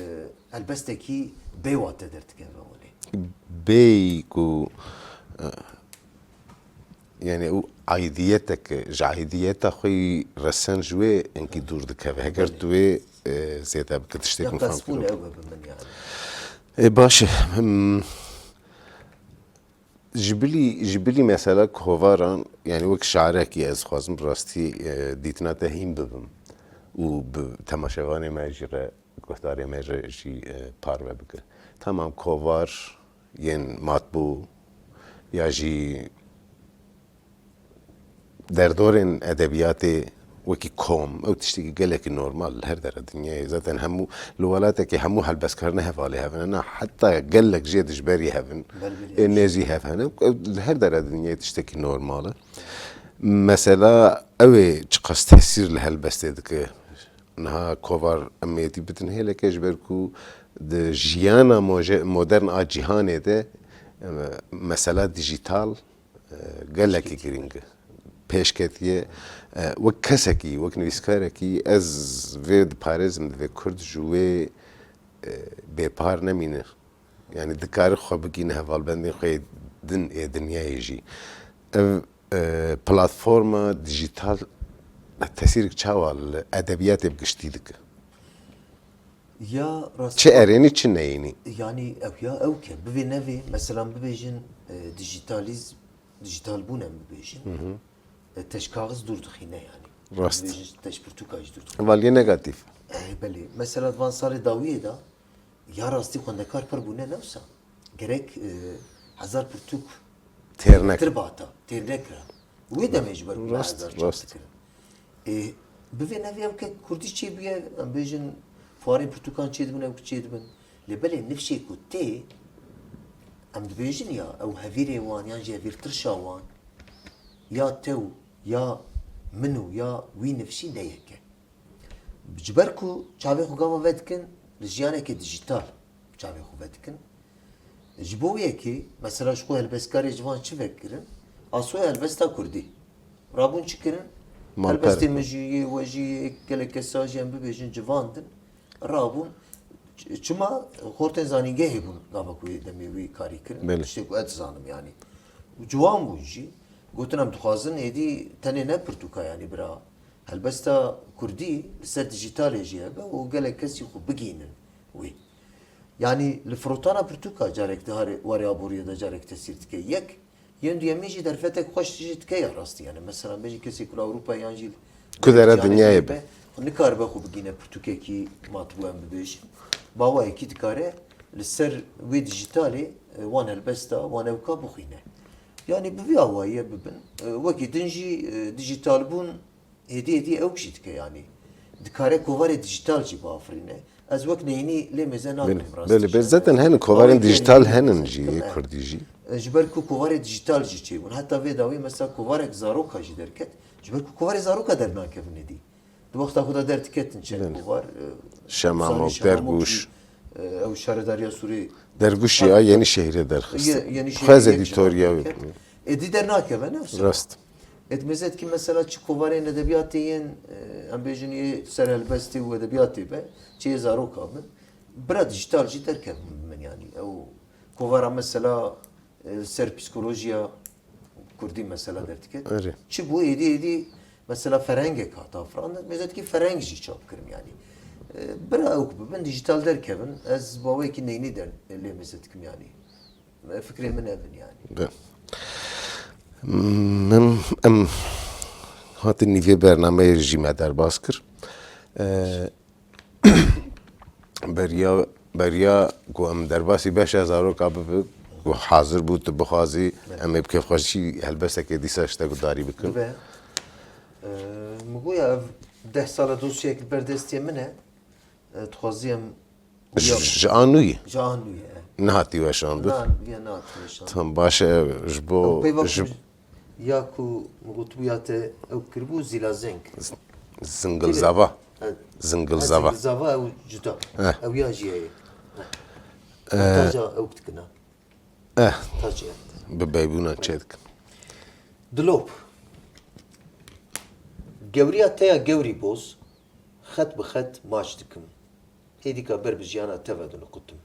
helbestekî bêwate dertikeve holê. Bêyî ku, e, yani û aîdiyeteke, ji aîdiyeta xwe yî resen ji wê enkî dûr dikeve. Heger Belê. Tu wê, e, zêde bike tiştê Ya ku fam qesbûn kiro. Ew e bi min yani. E, baş e. Hmm. Ji bilî, ji bilî mesela kovaran, yani wek şairekî ez xwazim bi rastî, e, dîtina te hîn bibim û bi temaşevanê me jî re, guhdarê me re jî, e, parve bike. Tamam, kovar yên matbû ya jî derdorên edebiyatê wekî kom, ew tiştekî gelekî normal li her dera dinyayê. Zaten hemû, li welatekê hemû helbestkarine hevalê hev in. Na, heta gelek jê dijberî hev in. Belê, belê. Ê nêzî hev hene. Ew li her dera dinyayê tiştekî normal e. Mesela ew ê çiqas tesîr li helbestê dike. Niha kovar em êdî bidin hêleke ji ber ku di jiyana moje-, modern a cîhanê de, e, mesela dîjîtal e, gelekî girîng e. Pêşketiye, e, wek kesekî, wek nivîskarekî ez vê diparêzim, divê Kurd ji wê, e, bêpar nemîne. Yani dikare xwe bigîne hevalbendên xwe yê din ê dinyayê jî. Ev, e, platforma dijîtal tesîrek çawa li edebiyatê bi giştî dike? Ya rast Çi erênî, çi neyênî? Yani ew ya ew ke bivê nevê, mesela bibêjin, e, dijitaliz-, dijitalbûn em bibêjin, Hı hı. e, te ji kaxiz dûr dixîne yani. Rast. Bibêjin te ji pirtûka jî dûr dixîne. Hevaliyê negatîf. E, belê. Mesela di van salê dawiyê de ya rastî xwendekar pir bûne, ne wisa? Gerek, e, hezar pirtûk Têr nek. Tir bata, têr nekira. Wê demê ji ber ku Rast, hezar çap rast. Dikirin. Ê, bivê nevê ew ke kurdî çêbûye, em bêjin fuarên pirtûkan çêdibin, ew çêdibin. Lê belê nifşê ku tê, em dibêjin ya, ew hevîrê wan yan jî hevîrtirşa wan, ya te û ya min û ya wî nifşî ne yek e. Ji ber ku çavê xwe gava vedikin, li jiyaneke dijîtal çavê xwe vedikin. Ji bo wê yekê, mesela ji xwe helbestkarê ciwan çi vekirin? Asoya helbesta kurdî. Rabûn çi kirin? Malper. Helbestê min jî, yê we jî, yê gelek kesa jî em bibêjin ciwan din. Rabûn, ç-, çima xortên zanîngehê bûn gava ku wê demê wî karî kirin? Belê. Tiştê ku ez dizanim yani. Û ciwan bûn jî. Gotin em dixwazin êdî tenê ne pirtûka yani bira. Helbesta kurdî li ser dijîtalê jî hebe û gelek kesî xwe bigihînin wê. Yanî li firotana pirtûka carek di harê warê aboriyê de carek tesîr dike. Yek, yên duyemîn jî derfetek xweş jî dike ya rastî. Yani mesela bêjî kesê ku li Ewropa yan jî Ku dera dinyayê be. Xwe nikaribe xwe bigihîne pirtûkekî matbû em bibêjin. Bawayekî dikare li ser wê dijîtalê, e, wan helbesta, wan ewka bixwîne. Yanî bi vî awayî bibin. E, wekî din jî, e, dijîtalbûn Êdî êdî ew jî dike yanî. Dikare kovarê dijîtal jî biafirîne. Ez wek neyînî lê mêze nakim Belê, rast belê, belê. Zaten hene kovarên dijîtal henin jî, yê kurdî jî. E, ji ber ku kovarê dijîtal jî çêbûn. Heta vê dawî mesela kovarek zaroka jî derket. Ji ber ku kovarê zaroka dernakevin êdî. Di wexta xwe de derdiketin çend Belê. Kovar, e, Şemamok, Şemamok Dergûş. Jî e, ew şaredariya Sûrê Dergûşî ya Yenîşehîrê derxist. Ye- Yenîşehîrê Xwez yek edîtorya ji wê. Êdî dernakeve, ne wisa? Rast. Êdî mêze dikî mesela çi kovarên edebiyatê yên, e, em bêjin ê ser helbestê û edebiyatê be, çi yê zaroka bin. Bira dijital jî derkevin bi min yanî. Ew kovara mesela, e, ser psîkolojiya kurdî mesela derdiket. Erê. Çi bû êdî êdî mesela ferhengek hat afirandin. Mêze dikî ferheng jî çap kirim yanî. E, bira ew ku bibin dijital derkevin. Ez baweyekî neynî der lê mêze dikim yanî. Fikrê min ev in yanî. Be. Min em hatin nîvê bernameyê jî me derbas kir. Ee, beriya, beriya ku em derbasî beşa zaroka bibi, ku hazir bû tu bixwazî, em ê bi kêfxweşî helbestekê dîsa ji te guhdarî bikin. Dibe. Ee, min goya ev deh sala dosyayek li ber destê min e. Ee, dixwazî em Ji, ji a nû yî? Ji a nû ye. Nehatî weşandin? Na, ya nehatî weşandin. Tam baş e, ji bo... Peyva ji- ku ya ku min gotibû ya te ew kiribû Zîlazeng. Zingilzava. Evet. Zingilzava. Zingilzava ew cuda. Eh. Ew ya jî heye. Eh. Taca ew dikin ha. Eh, Tac ya. bi beybûnan çêdikin. Dilop. Gewriya te ya gewrî boz, xet bi xet maç dikim. Hêdîka ber bi jiyana te ve diniqutim.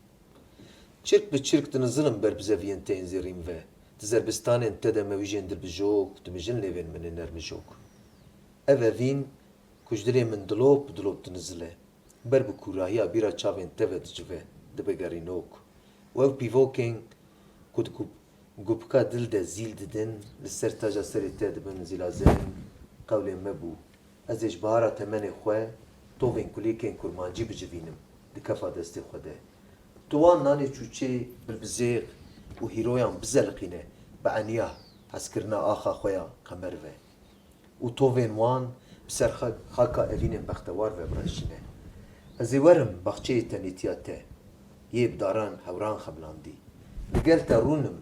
Çirk bi çirk dinizilim ber bi zeviyên te yên zêrîn ve. Di zerbistanên te de mewîjên dilbijok, dimijin lêvên min ê nermijok. Ev evîn ku ji dilê min dilop bi dilop dinizile. Ber bi kûrahiya bîra çavên te ve dicive, dibe gerînok. Û ev pîvokên ku di gup, gupika dil de zîl didin, li ser taca serê te dibin zîlazeng, qewlê me bû. Ez ê ji bihara temenê xwe tovên kulîlkên kurmancî bicivînim di kefa destê xwe de. Tu wan nanê çûçê bilbizêx û hîroyan bizeliqîne bi eniya hezkirina axa xwe ya qemer ve. Û tovên wan bi ser xa-, xaka evînên bextewar ve bireşîne. Ez ê werim baxçeyê tenêtiya te, yê bi daran hewran xemilandî. Li gel te rûnim,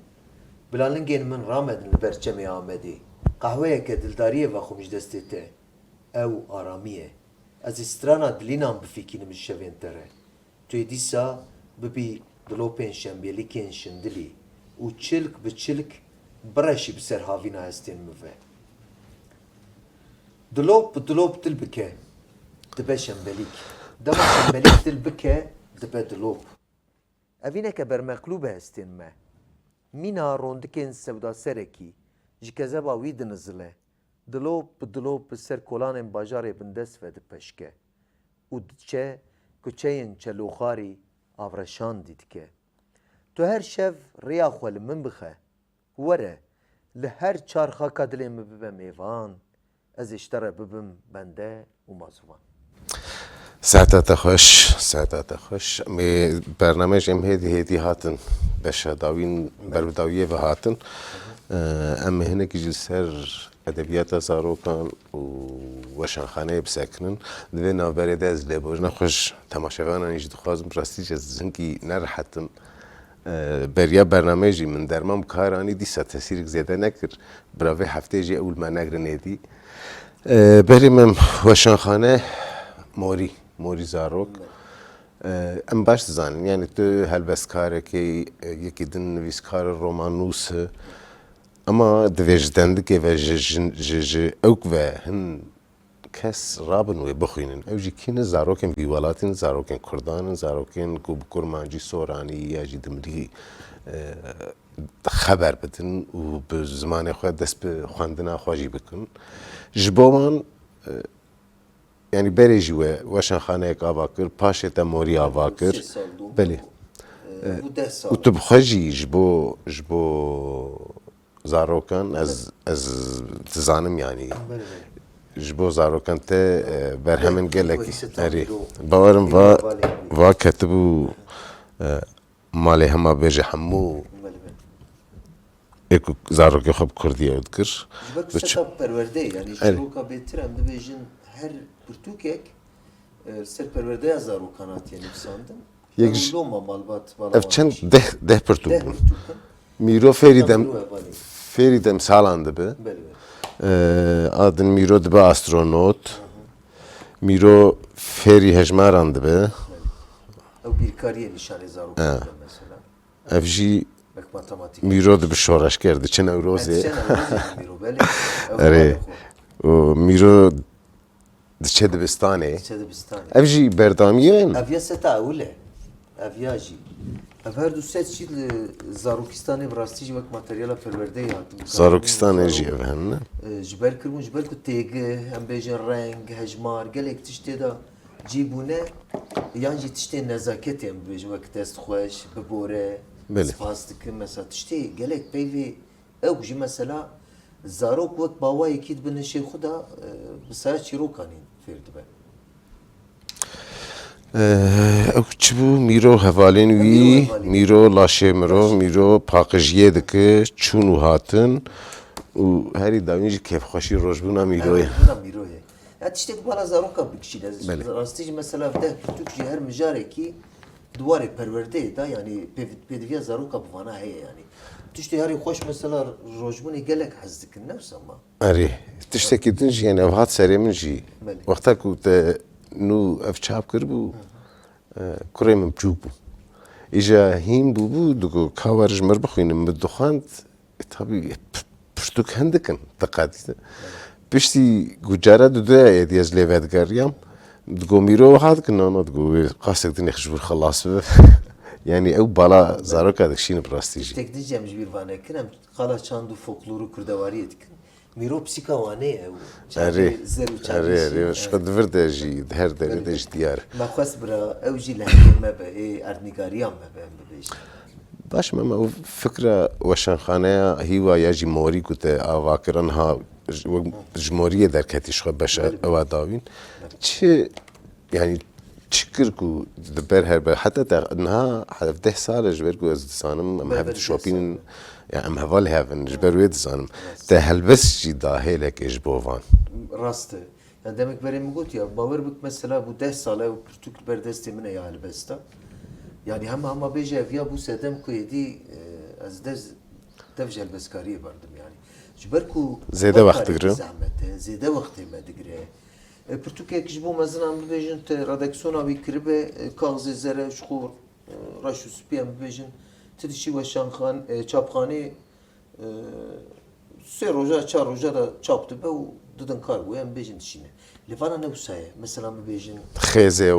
bila lingên min ramedin li ber çemê Amedê. Qehweyeke dildariyê vexwim ji destê te. Ew aramî ye. Ez ê strana dilînan bifîkînim ji şevên te re. Tu yê dîsa bibî dilopên şembêlîkên şindilî û çilk bi çilk bireşî bi ser havîna hestên min ve. Dilop bi dilop dil bike, dibe şembelîk. Dema şembelîk dil bike, dibe dilop. Evîneke bermeqlûb e hestên me. Mîna rondikên sewdaserekî ji kezeba wî dinizile. Dilop bi dilop bi ser kolanên bajarê bindest ve dipeşke û diçe kuçeyên Çelûxarî avreşandî dike. Tu her şev rêya xwe li min bixe. Were, li her çar xaka dilê min bibe mêvan, ez ê ji te re bibim bende û mazovan. Saeta te xweş, saeta te xweş. Em ê bernameyê jî em hêdî hêdî hatin beşa dawîn, ber bi dawiyê ve hatin. Ee, em ê hinekî jî li ser edebiyata zarokan û weşanxaneyê bisekinin. Di vê navberê de ez lêborîna xwe ji temaşevananî jî dixwazim. Rastî jî ez hinkî nerehet im. Ee, beriya bernameyê jî min derman bi kar anî, dîsa tesîrek zêde nekir. Bira vê hefteyê jî ew li me negirin êdî. Ee, berê me weşanxane Morî, Morî Zarok. Ee, em baş dizanin, yanî tu helbestkarekî, e, yekî din nivîskar, romannûs e. Ema divê ji dendikê ve, ji, ji, ji, ji ewk ve hin kes rabin wê bixwînin. Ew jî kî ne? Zarokên vî welatî ne, zarokên kurdan in, zarokên ku bi kurmancî, soranî ya jî dimilî, e, xeber bidin û bi zimanê xwe dest bi xwendina xwe jî bikin. Ji bo wan, e, yanî berê jî we weşanxaneyek ava kir, paşê te Morî ava kir. Sê sal dûm. Belê. Ee, bû deh sal. Û tu bi xwe jî ji bo, ji bo zarokan, ez, ez dizanim yanî. Belê, belê. Ji bo zarokan te, e, berhemên Belê, gelekî. wekî seta Erê. îro. Bawerim va, Îro valê. Va ketibû, e, malê hema bêje hemû Belê, belê. ê ku zarokê xwe bi kurdî ew dikir. Ji ber Bi çi- seta perwerdeyê, yanî Erê. şiroka bêtir em dibêjin her pirtûkek, e, li ser perwerdeya zarokan hatiye nivîsandin. Yek Ew ji- loma malbat Ev balawan çend jî. deh, deh pirtûk Deh bûn. pirtûk in. Mîro fêrî dem, Tam Mîro Hevalî. Fêrî dem salan dibe. Belê, belê. Ee, a din Mîro dibe astronot. Mîro fêrî hejmaran dibe. Ew bîrkariyê nîşanê zarokan dide mesela. Ev jî Wek matematîk. Mîro dibi şoreşger, diçe Newrozê. Diçe Newrozê Mîro, belê. Ew Erê. xwe. Û Mîro diçe dibistanê. Diçe dibistanê. Ev jî berdamiyê ne? Ev ya seta ewil e. Ev ya jî. Ev her du set jî li Zarokistanê bi rastî jî wek materyala perwerdeyê hatin. Zarokistanê jî ev hene. E, ji ber kirbûn, ji ber ku têgih, em bêjin reng, hejmar, gelek tiştê de cî bûne, yan jî tiştê nezaketê em bibêjin, wek dest xweş, bibore, Belê. Spas dikim, mesela tiştê gelek peyvê ew jî mesela zarok wek bawayekî dibin hişê xwe de, e, bi saya çîrokanî fêr dibe. Ew çi bû? Mîro hevalên wî, Mîro hevalên. Mîro laşê mirov, Mîro paqijiyê dike, çûn û hatin û herî dawîn jî kêfxweşî rojbûna Mîroyê. Bûna Mîroyê. Ya tiştek bala zaroka bikişîne. Belê. Rastî jî mesela deh pirtûk jî her mijarekî di warê perwerdeyê de, yanî pêv-, pêdiviya zaroka bi vana heye yanî. Tiştê herî xweş mesela rojbûnê gelek hez dikin, ne wisa ma? Erê, tiştekî din jî, yani, ev hat serê min jî. Belê. Wexta ku te nû ev çap kiribû, e, kurê min biçûk bû. Îja hîn bûbû, digo, ka were ji mir bixwînim, min dixwend, e, tabî, p-, pirtûk hindik in, diqet. Piştî ku cara duduya êdî ez lê vedigeriyam, digo, Mîro wiha dikin, na, na, digo, wê qasek din êx ji wir xelas bibe. Yani ew bala zaroka dikişîne bi rastî jî. Tek din jî em ji bîr vane kin, em qala çand û folklor û kurdewariyê dikin. Mîro pisîka Wanê ye û Erê, çandê zer û çandê erê, şîn, erê, ji xwe di vir de jî, di her derê de jî diyar. Me xwest bira ew jî lehkê me be, ê erdnîgariya me be, em bibêjin. Baş, me, me ew fikra weşanxaneya Hîwa ya jî morî ku te ava kir, niha ji, wek ji moriyê derketî ji xwe beşa ewa dawîn. Çi, yani, çi kir ku di ber her be, heta te niha hevdeh sal e ji ber ku ez dizanim, em Ber hev ber dişopînin, sal. Ya em heval hev in, ji ber wê dizanim. Te helbest jî da hêlekê ji bo van. Rast e. Yani demek berê min got ya, bawer bik mesela bû deh sal e û pirtûk li ber destê min e ya helbesta. Yani hema hema bêje ev ya bû sedem ku êdî, e, ez dez, dev ji helbestkariyê berdim yani. Ji ber ku Zêde wext digire. Zehmet e, zêde wextê me digire. E, pirtûkek ji bo mezinan bibêjin te redaksiyona wî kiribe, e, kaxizê zere ji xwe, e, reş û spî em bibêjin. Ti dişî weşanxan-, e, çapxanê, e, sê roja, çar roja de çap dibe û didin kar bûye, em bêjin dişîne. Lê vana ne wisa ye. Mesela bibêjin Xêzê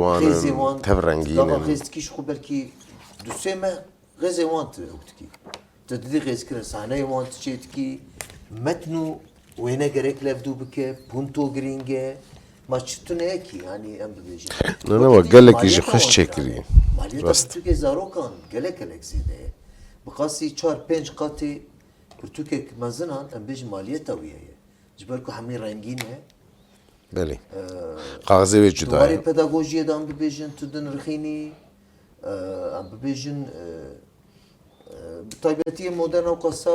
wan in, tev rengîn in. Xêz dikî ji xwe belkî du sê meh xêzê wan tu ew dikî. Tu didî xêzkirin sahneyê wan tu çê dikî. Metn û wêne gerek levdû bike, punto girîng e. Ma çi tune ye kî, yanî em bibêjin. Ne, ne, we gelekî jî xweş çêkirî. Maliyeta pirtûkê zarokan gelek gelek zêde ye. Bi qasî çar pênc qatê pirtûkek mezinan, em bêjin maliyeta wî heye. Ji ber ku hemî rengîn e. Belê. Kaxizê wê cuda ye. Di warê pedagojiyê de em bibêjin tu dinirxînî, e, em bibêjin, e, e, bi taybetî moderna û qasa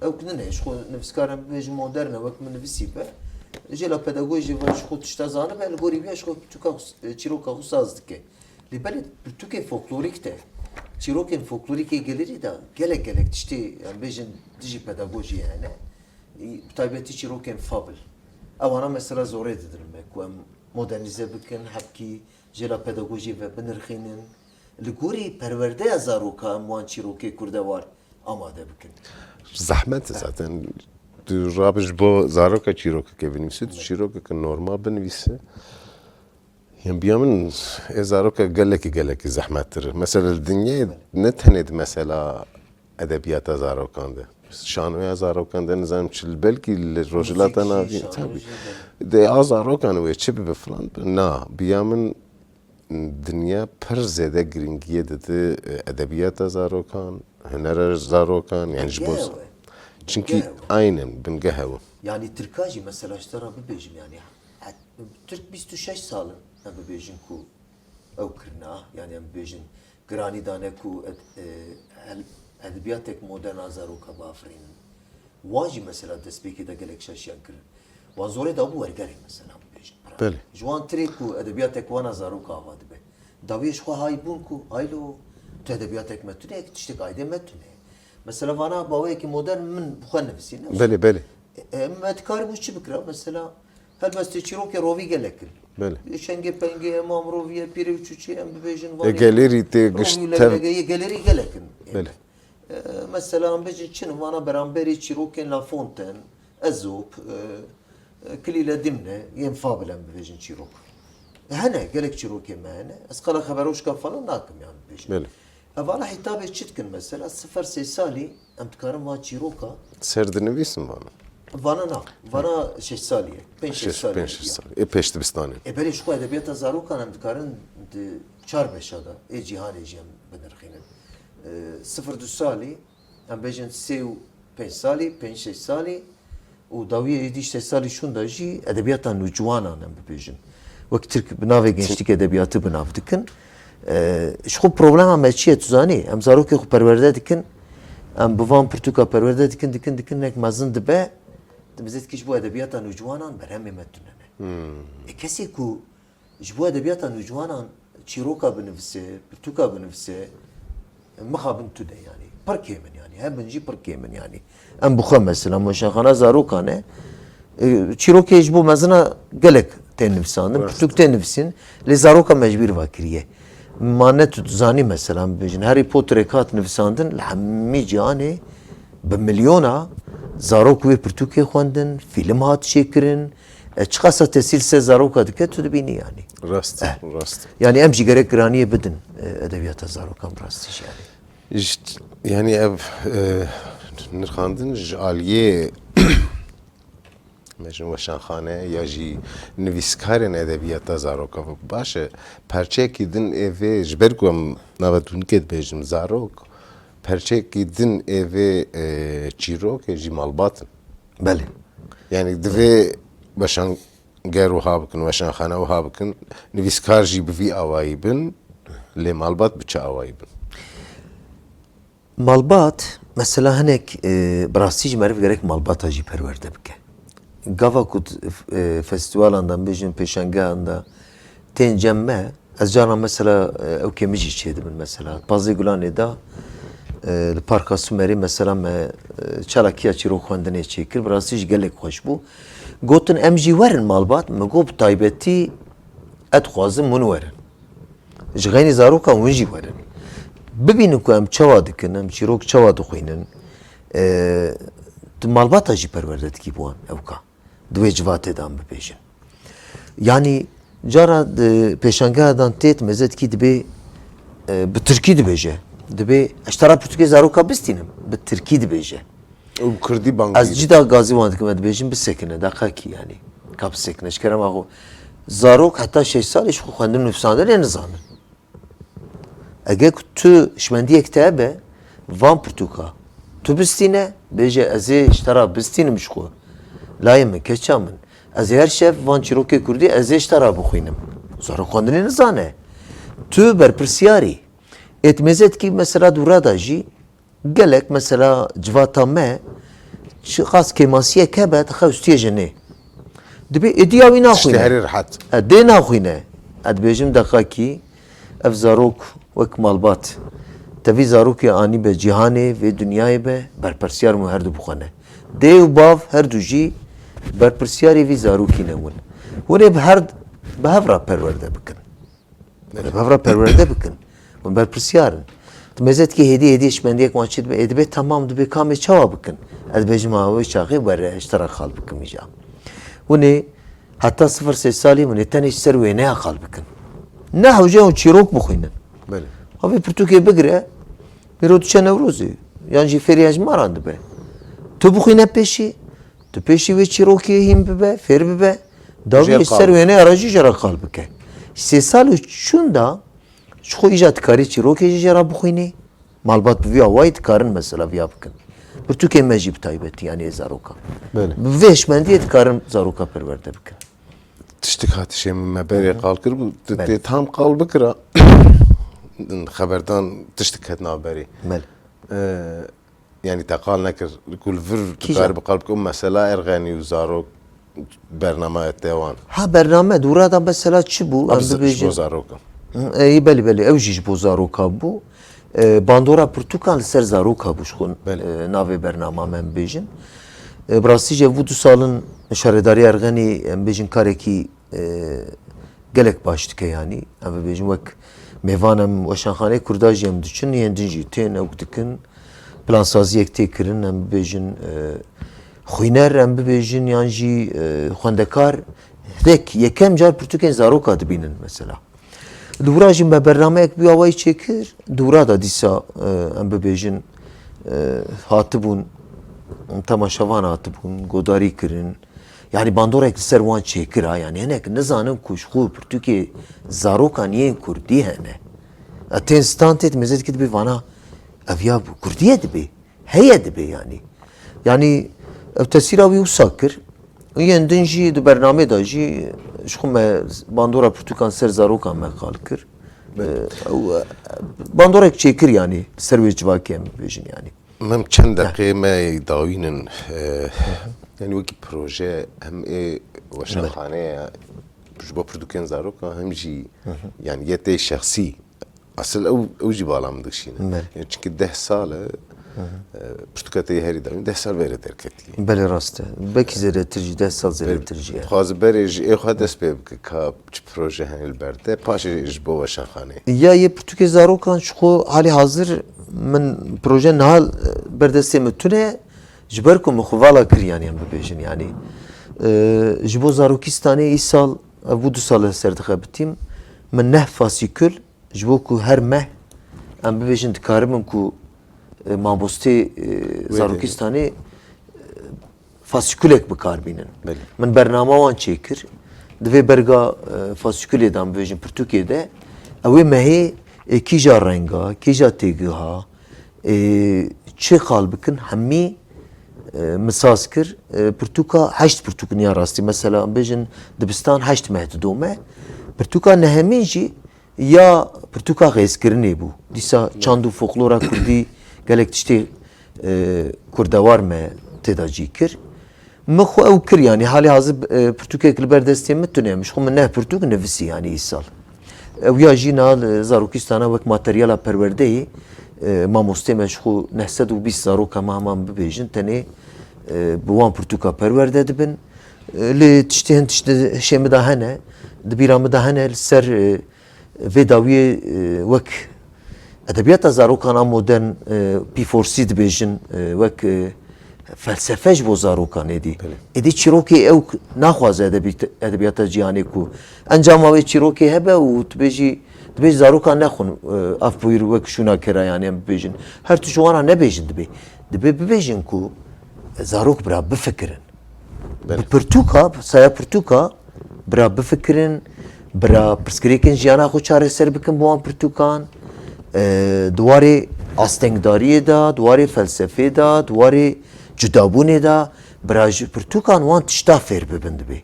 ew ki nine, ji xwe nivîskar em bibêjin modern e, wek min nivîsî be. Jê la pedagojiyê ve ji xwe tişta zanibe, li gorî vê ji xwe pirtûka xwe, çîroka xwe saz dike. Lê belê pirtûkê folklorîk de, çîrokên folklorîkê gelirî de gelek gelek tiştê, em bêjin, dijî pedagojiyê hene. Bi taybetî çîrokên fabl. Ewana mesela zorê didin me ku em modernîze bikin, hebkî jê la pedagojiyê ve binirxînin. Li gorî perwerdeya zaroka em wan çîrokê kurdewar amade bikin. Zehmet e zaten. Tu rabe ji bo zaroka çîrokeke binivîse, tu çîrokeke normal binivîse. Yan biya min ê zaroka gelekî, gelekî zehmettir e. Mesela li dinyayê ne tenê di mesela edebiyata zarokan de. Şanoya zarokan de nizanim çi, belkî li Rojhilata Navîn, tabî. De a zarokan wê çi bibe filan bibe. Na, biya min dinya pir zêde girîngiyê dide edebiyata zarokan, hunera zarokan, yani ji bo z-, çinkî aynen bingeh ew. Yani Tirka jî mesela ji te re bibêjim yani, Tirk bîst û şeş sal in, em bibêjin ku ew kirine, yani em bibêjin giranî dane ku ed-, e, el-, edebiyatek modern a zaroka biafirînin. Wan jî mesela destpêkê de gelek şaşiyan kirin. Wan zorê dabû wergerê mesela bibêjin. Belê. Ji wan tirê ku edebiyatek wan a zaroka ava dibe. Dawiyê ji xwe hay bûn ku, haylo, tu edebiyatek me tune ye, tiştek aydê me tune ye. Mesela vana baweyekî modern min bi xwe nivîsîne. Belê, belê. E, e, me dikarîbû çi bikira? Mesela helbestê çîrokê rovî gelek in. Belê. Şengê pengê, ema mirovî ye, pîrê û çûçê, em bibêjin E, vanê. Gelerî tê gişt Romî û tev. Leylekê, yê gelerî gelek in. Belê. E, mesela em bêjin çi ne, vana beramberî çîrokên La Fontaine, Ezop, e, e, Kilîle Dimne, yên Fable em bibêjin çîrok. E, hene, gelek çîrokê me hene. Ez qala xeberojka falan nakim yan bibêjin. Belê. Ev vana hitabê çi dikin mesela? Sifir sê salî em dikarin van çîroka. Ser dinivîsin vana. Vana na, vana şeş salî ye. Pênc şeş Şeş, salî. pênc şeş salî. Ê pêş dibistanê. E, belê ji xwe edebiyata zarokan em dikarin di çar beşa de ê cîhanê jî em binirxînin. E, sifir du salî, em bêjin sê û pênc salî, pênc şeş salî û dawiyê êdî şeş salî şûnda jî edebiyata nûciwanan em bibêjin. Wek Tirk bi navê gençlik edebiyatı bi nav dikin. E, ji xwe problema me çi ye tu zanî? Em zarokê xwe perwerde dikin, em bi van pirtûka perwerde dikin, dikin, dikin, hinek mezin dibe, di mizêtkî ji bo edebiyata nûciwanan berhemê me tune ne. E, kesê ku ji bo edebiyata nûciwanan çîroka binivise, pirtûka binivise, mixabin tu de yanî. Pir kêm in yanî. Hebin jî pir kêm in yanî. Em bi xwe mesela, weşanxana zarokan e, e, çîrokê ji bo mezina gelek tên nivisandin, Rast. Pirtûk tên nivisîn, lê zaroka me ji bîr va kiriye. Ma ne tu dizanî mesela, em bibêjin, Harry Potterê hat nivisandin, li hemî cîhanê bi milyona zarok wê pirtûkê xwendin, fîlm hat çêkirin. E, çiqasa tesîr ser zaroka dike, tu dibînî yanî. Rast, Eh. rast. Yanî em jî gerek giraniyê bidin, e, edebiyata zarokan bi rastî jî yanî. Ji, yanî ev e, nirxandin ji aliyê me ji weşanxane ya jî nivîskarên edebiyata zaroka, baş e, perçeyekî din ê vê, ji ber ku em nava dûnikê dibêjim zarok, perçeyekî din ê vê e, çîrokê jî malbat in. Belê. Yanî divê weşanger wiha bikin, weşanxane wiha bikin, nivîskar jî bi vî awayî bin, lê malbat bi çi awayî bin? Malbat, mesela hinek, e, bi rastî jî meriv gerek malbata jî perwerde bike. Gava ku, e, festîvalan de, bêjin pêşangehan de tên cem me, ez carna mesela, e, ew kêmî jî çêdibin mesela. Pazdeh Gulanê de, e, li Parka Sumerê mesela me, e, çalakiya çîrok xwendinê çêkir. Bi rastî jî gelek xweş bû. Gotin em jî werin malbat, min got bi taybetî ez dixwazim hûn werin. Ji xeynî zarokan hûn jî werin. Bibînin ku em çawa dikin, em çîrok çawa dixwînin. E, tu malbata jî perwerde dikî bi wan ewka. Di wê civatê de em bibêjin. Yanî cara di pêşangeha dan têt mezetkî dibê, e, bi tirkî dibêje. Dibê ez ji te ra pirtûkê zaroka bistînim. Bi tirkî dibêje. Û bi kurdî bang Ez cî da gazî wan dikim, ez dibêjim bisekine, deqekî yanî. Ka bisekine, ji kerema xwe. Zarok heta şeş salî ji xwe xwendin û nivîsandinê nizanin. Eger ku tu hişmendiyek te hebe, van pirtûka tu bistîne, bêje ez ê ji te ra bistînim ji xwe. Layê min, keça min. Ez ê her şev van çîrokê kurdî ez ê ji te ra bixwînim. Zarok xwendinê nizane. Tu berpirsiyarî. Êt mêze dikî mesela dûra da jî gelek mesela civata me çiqas kêmasiyek hebe dixewstiyê jinê. Dibê êdî ya wî Tiştê naxwîne. herî rehet. E, dê naxwîne. Ez dibêjim deqakî ev zarok wek malbat. Te vî zarokê anî be cîhanê, vê dinyayê be, berpirsiyar me herdu bixwe ne. Dê û bav herdu jî berpirsiyarê vî zarokî ne win. Hûn ê bi her bi hev re perwerde bikin. Bi hev re perwerde bikin. Hûn berpirsiyar in. Di mezetkê hêdî hêdî hişmendiyek wan çi dibe, ê dibe temam dibe kamê çawa bikin. Ez dibêjim ha wê çaxê were, ji te re qal bikim îja. Hûn ê heta sifir sê salî hûn ê tenê ji ser wêneya qal bikin. Ne hewce hûn çîrok bixwînin. Belê. Ha vê pirtûkê bigire, îro diçe Newrozê. Yan jî fêrî hejmaran dibe. Tu bixwîne pêşî, tu pêşî wê çîrokê hîn bibe, fêr bibe. Dawiyê Jê ji ser qal. Wêneya re jî jê re qal bike. Sê sal û çûn da, ji xwe îja dikarî çîrokê jî jê re bixwînî. Malbat bi vî awayî dikarin mesela viya bikin. Pirtûkê me jî bi taybetî, yanî ê zarokan. Belê. Bi vê hişmendiyê dikarin zaroka perwerde bikin. Tiştik hatişê min me berê qal kir bû. Tu Belê. tê tam qal bikira. Xeberdan tiştik ket navberê. Belê. Ee, yanî te qal nekir. Ku li vir Kîja? Dikarî bi qal bikir. Û mesela Erxenî û zarok bername te wan. Ha bername, dûra da mesela çi bû? Em Ev ji bo bibêjin. Zarokan. Hı, ey, belê, belê, ew jî ji bo zaroka bû. E, bandora pirtûkan li ser zaroka bû ji xwe, Belê. E, navê bernama me em bêjin. E, bi rastî jî ev bû du salin şaredariya Erxenî, em bêjin karekî, e, gelek baş dike yanî. Em bibêjin wek mêvan em weşanxaneyê Kurda jî em diçin, yên din jî tên ew dikin. Plansaziyek tê kirin, em bibêjin, e, xwîner, em bibêjin yan jî, e, xwendekar, hinek yekem car pirtûkên zaroka dibînin mesela. Dûra jî me bernameyek bi awayî çêkir. Dûra da dîsa, e, em bibêjin, e, hatibûn, temaşevan hatibûn, godarî kirin. Yanî bandorek li ser wan çêkir ha. Yanî hinek nizanin ku ji xwe pirtûkê zarokan yên kurdî hene. E, tên standê mêze dikî dibê vana ev ya bi kurdiyê dibê. Heye dibê yanî. Yanî ev tesîra wî wisa kir. Yên din jî di bernamê de jî ji xwe me bandora pirtûkan ser zarokan me qal kir. Belê. E, ew, e, bandorek çêkir yanî ser wê civakê em bibêjin yanî. Mem çend Heh. deqê me dawînin, e, Hı hı. yanî wekî proje hem ê weşanxaneye ji bo pirtûkên zarokan hem jî Hı hı. yanî yê te şexsî. Asil ew, ew jî bala min dikişîne. Belê. Yani çünkü deh sal e, Hı hı. e, pirtûka te yê herî dawîn deh sal vere derketiye. Belê rast e. Belkî zêdetir jî, deh sal zêdetir jî ye. Dixwaze berê ji ê xwe dest pê bike ka çi proje hene li ber te, paşê ji bo weşanxaneyê. Ya yê pirtûkê zarokan ji xwe halê hazir min proje niha, e, ber destê min tune, ji ber ku min xwe vala kir yanî em bibêjin yanî. E, ji bo Zarokîstanê îsal, ev bû du sal e ser dixebitîm, min neh fasîkul, ji bo ku her meh em bibêjin dikaribin ku, e, mamostê, e, Wê Zarokîstanê, e, fasîkulek bi kar bînin. Belê. Min bernama wan çêkir. Di vê berga, e, fasîkulê de em bibêjin pirtûkê de, ew ê mehê, e, kîja renga, kîja têgiha, e, çi qal bikin, hemî, e, min saz kir. E, pirtûka heşt pirtûk niya rastî. Mesela em bêjin dibistan heşt meh didome. Pirtûka nehemîn jî ya pirtûka xêzkirinê bû. Dîsa çand û folklora kurdî gelek tiştê, e, kurdewar me tê de cî kir. Min xwe ew kir, yanî halê hazir, e, pirtûkek li ber destê min tune ye. Min ji xwe min neh pirtûk nivisî, yanî îsal. Ew ya jî niha li Zarokîstana wek materyala perwerdeyê, e, mamostê me ji xwe neh sed û bîst zaroka me heman bibêjin, tenê, e, bi wan pirtûka perwerde dibin. E, lê tiştê hin tişt di hişê min de hene, di bîra min de hene, li ser, e, vê dawiyê, e, wek edebiyata zarokan a modern, e, pîforsî dibêjin, e, wek, e, felsefe ji bo zarokan êdî. Belê. Êdî çîrokê ew k-, naxwaze edebît-, edebiyata cîhanê ku encama wê çîrokê hebe û tu bêjî, tu bêjî zarokan nexwin, e, ev bûyîr wek şûna kera, yanî em bibêjin. Her tu ji wan re nebêjin dibê. Dibê bibêjin ku zarok bira bifikirin. Belê. Bi pirtûka, saya pirtûka, bira bifikirin, bira pirsgirêkên jiyana xwe çareser bikin bi wan pirtûkan. E, di warê astengdariyê de, di warê felsefê de, di warê cudabûnê de, bira ji pirtûkan wan tişta fêr bibin dibê.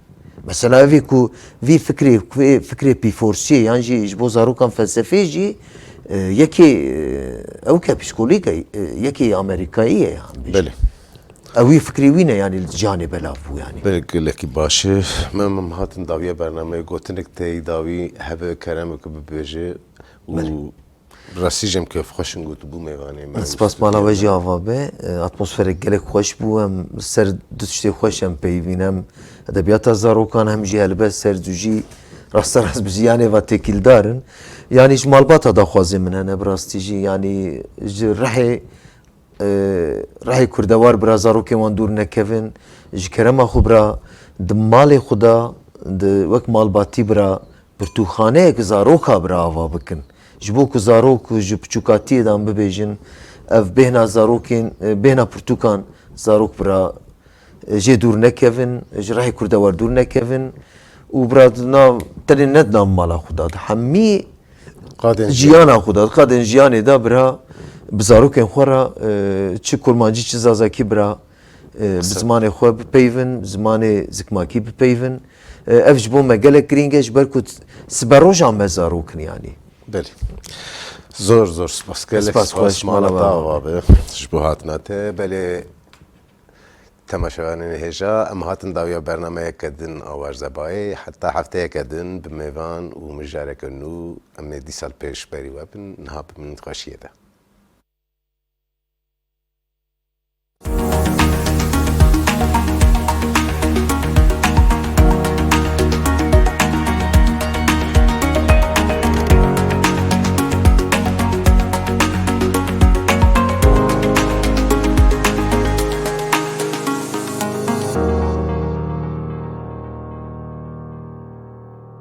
Mesela evê ku vî fikrê, vê fikrê pîforsiyê yan jî ji bo zarokan felsefê jî, e, yekê, e, ew ke psîkolîk e, e, yekê Amerîkayî ye yan bêjin. Belê. Ew wî fikrê wî ne, yanî li cihanê belav bû, yanî. Belê, gelekî baş e. Me, me hatin dawiya bernameyê gotinek tey dawî hebe kerem bike bibêje û Belê. rastî jî em kêfxweş in ku tu bû mêvanê me. Spas mala we jî ava be. E, atmosferek gelek xweş bû. Em li ser du tiştê xweş em peyivîn. Em edebiyata zarokan hem jî helbest ser du jî rasterast bi jiyanê ve têkîldar in. Yanî ji malbata daxwazê min hene bi rastî jî. Yanî ji rihê e, rihê kurdewar bira zarokên wan dûr nekevin. Ji kerema xwe bira di malê xwe de, di wek malbatî bira pirtûkxaneyek zaroka bira ava bikin. Ji bo ku zarok ji piçûkatiyê de em bibêjin, ev bêhna zarokên, e, bêhna pirtûkan zarok bira, e, jê dûr nekevin, ji rihê kurdewar dûr nekevin û bira di nav, tenê ne di nav mala xwe de, di hemî Qadên jiyana xwe de, qadên jiyanê de bira bi zarokên xwe re, e, çi kurmancî çi zazakî bira, e, bi Qise. zimanê xwe bipeyvin, zimanê zikmakî bipeyvin. E, ev ji bo me gelek girîng e, ji ber ku siberoja me zarok in yanî. Belê. Zor, zor spas. Gelek Spas spas, xweş, mala mala te we. ava be. Ji bo hatina te. Belê, temaşevanên hêja, em hatin dawiya bernameyeke din a Werzebayê. Heta hefteyeke din bi mêvan û mijareke nû em ê dîsal pêşberî we bin. Niha bimînin di xweşiyê de.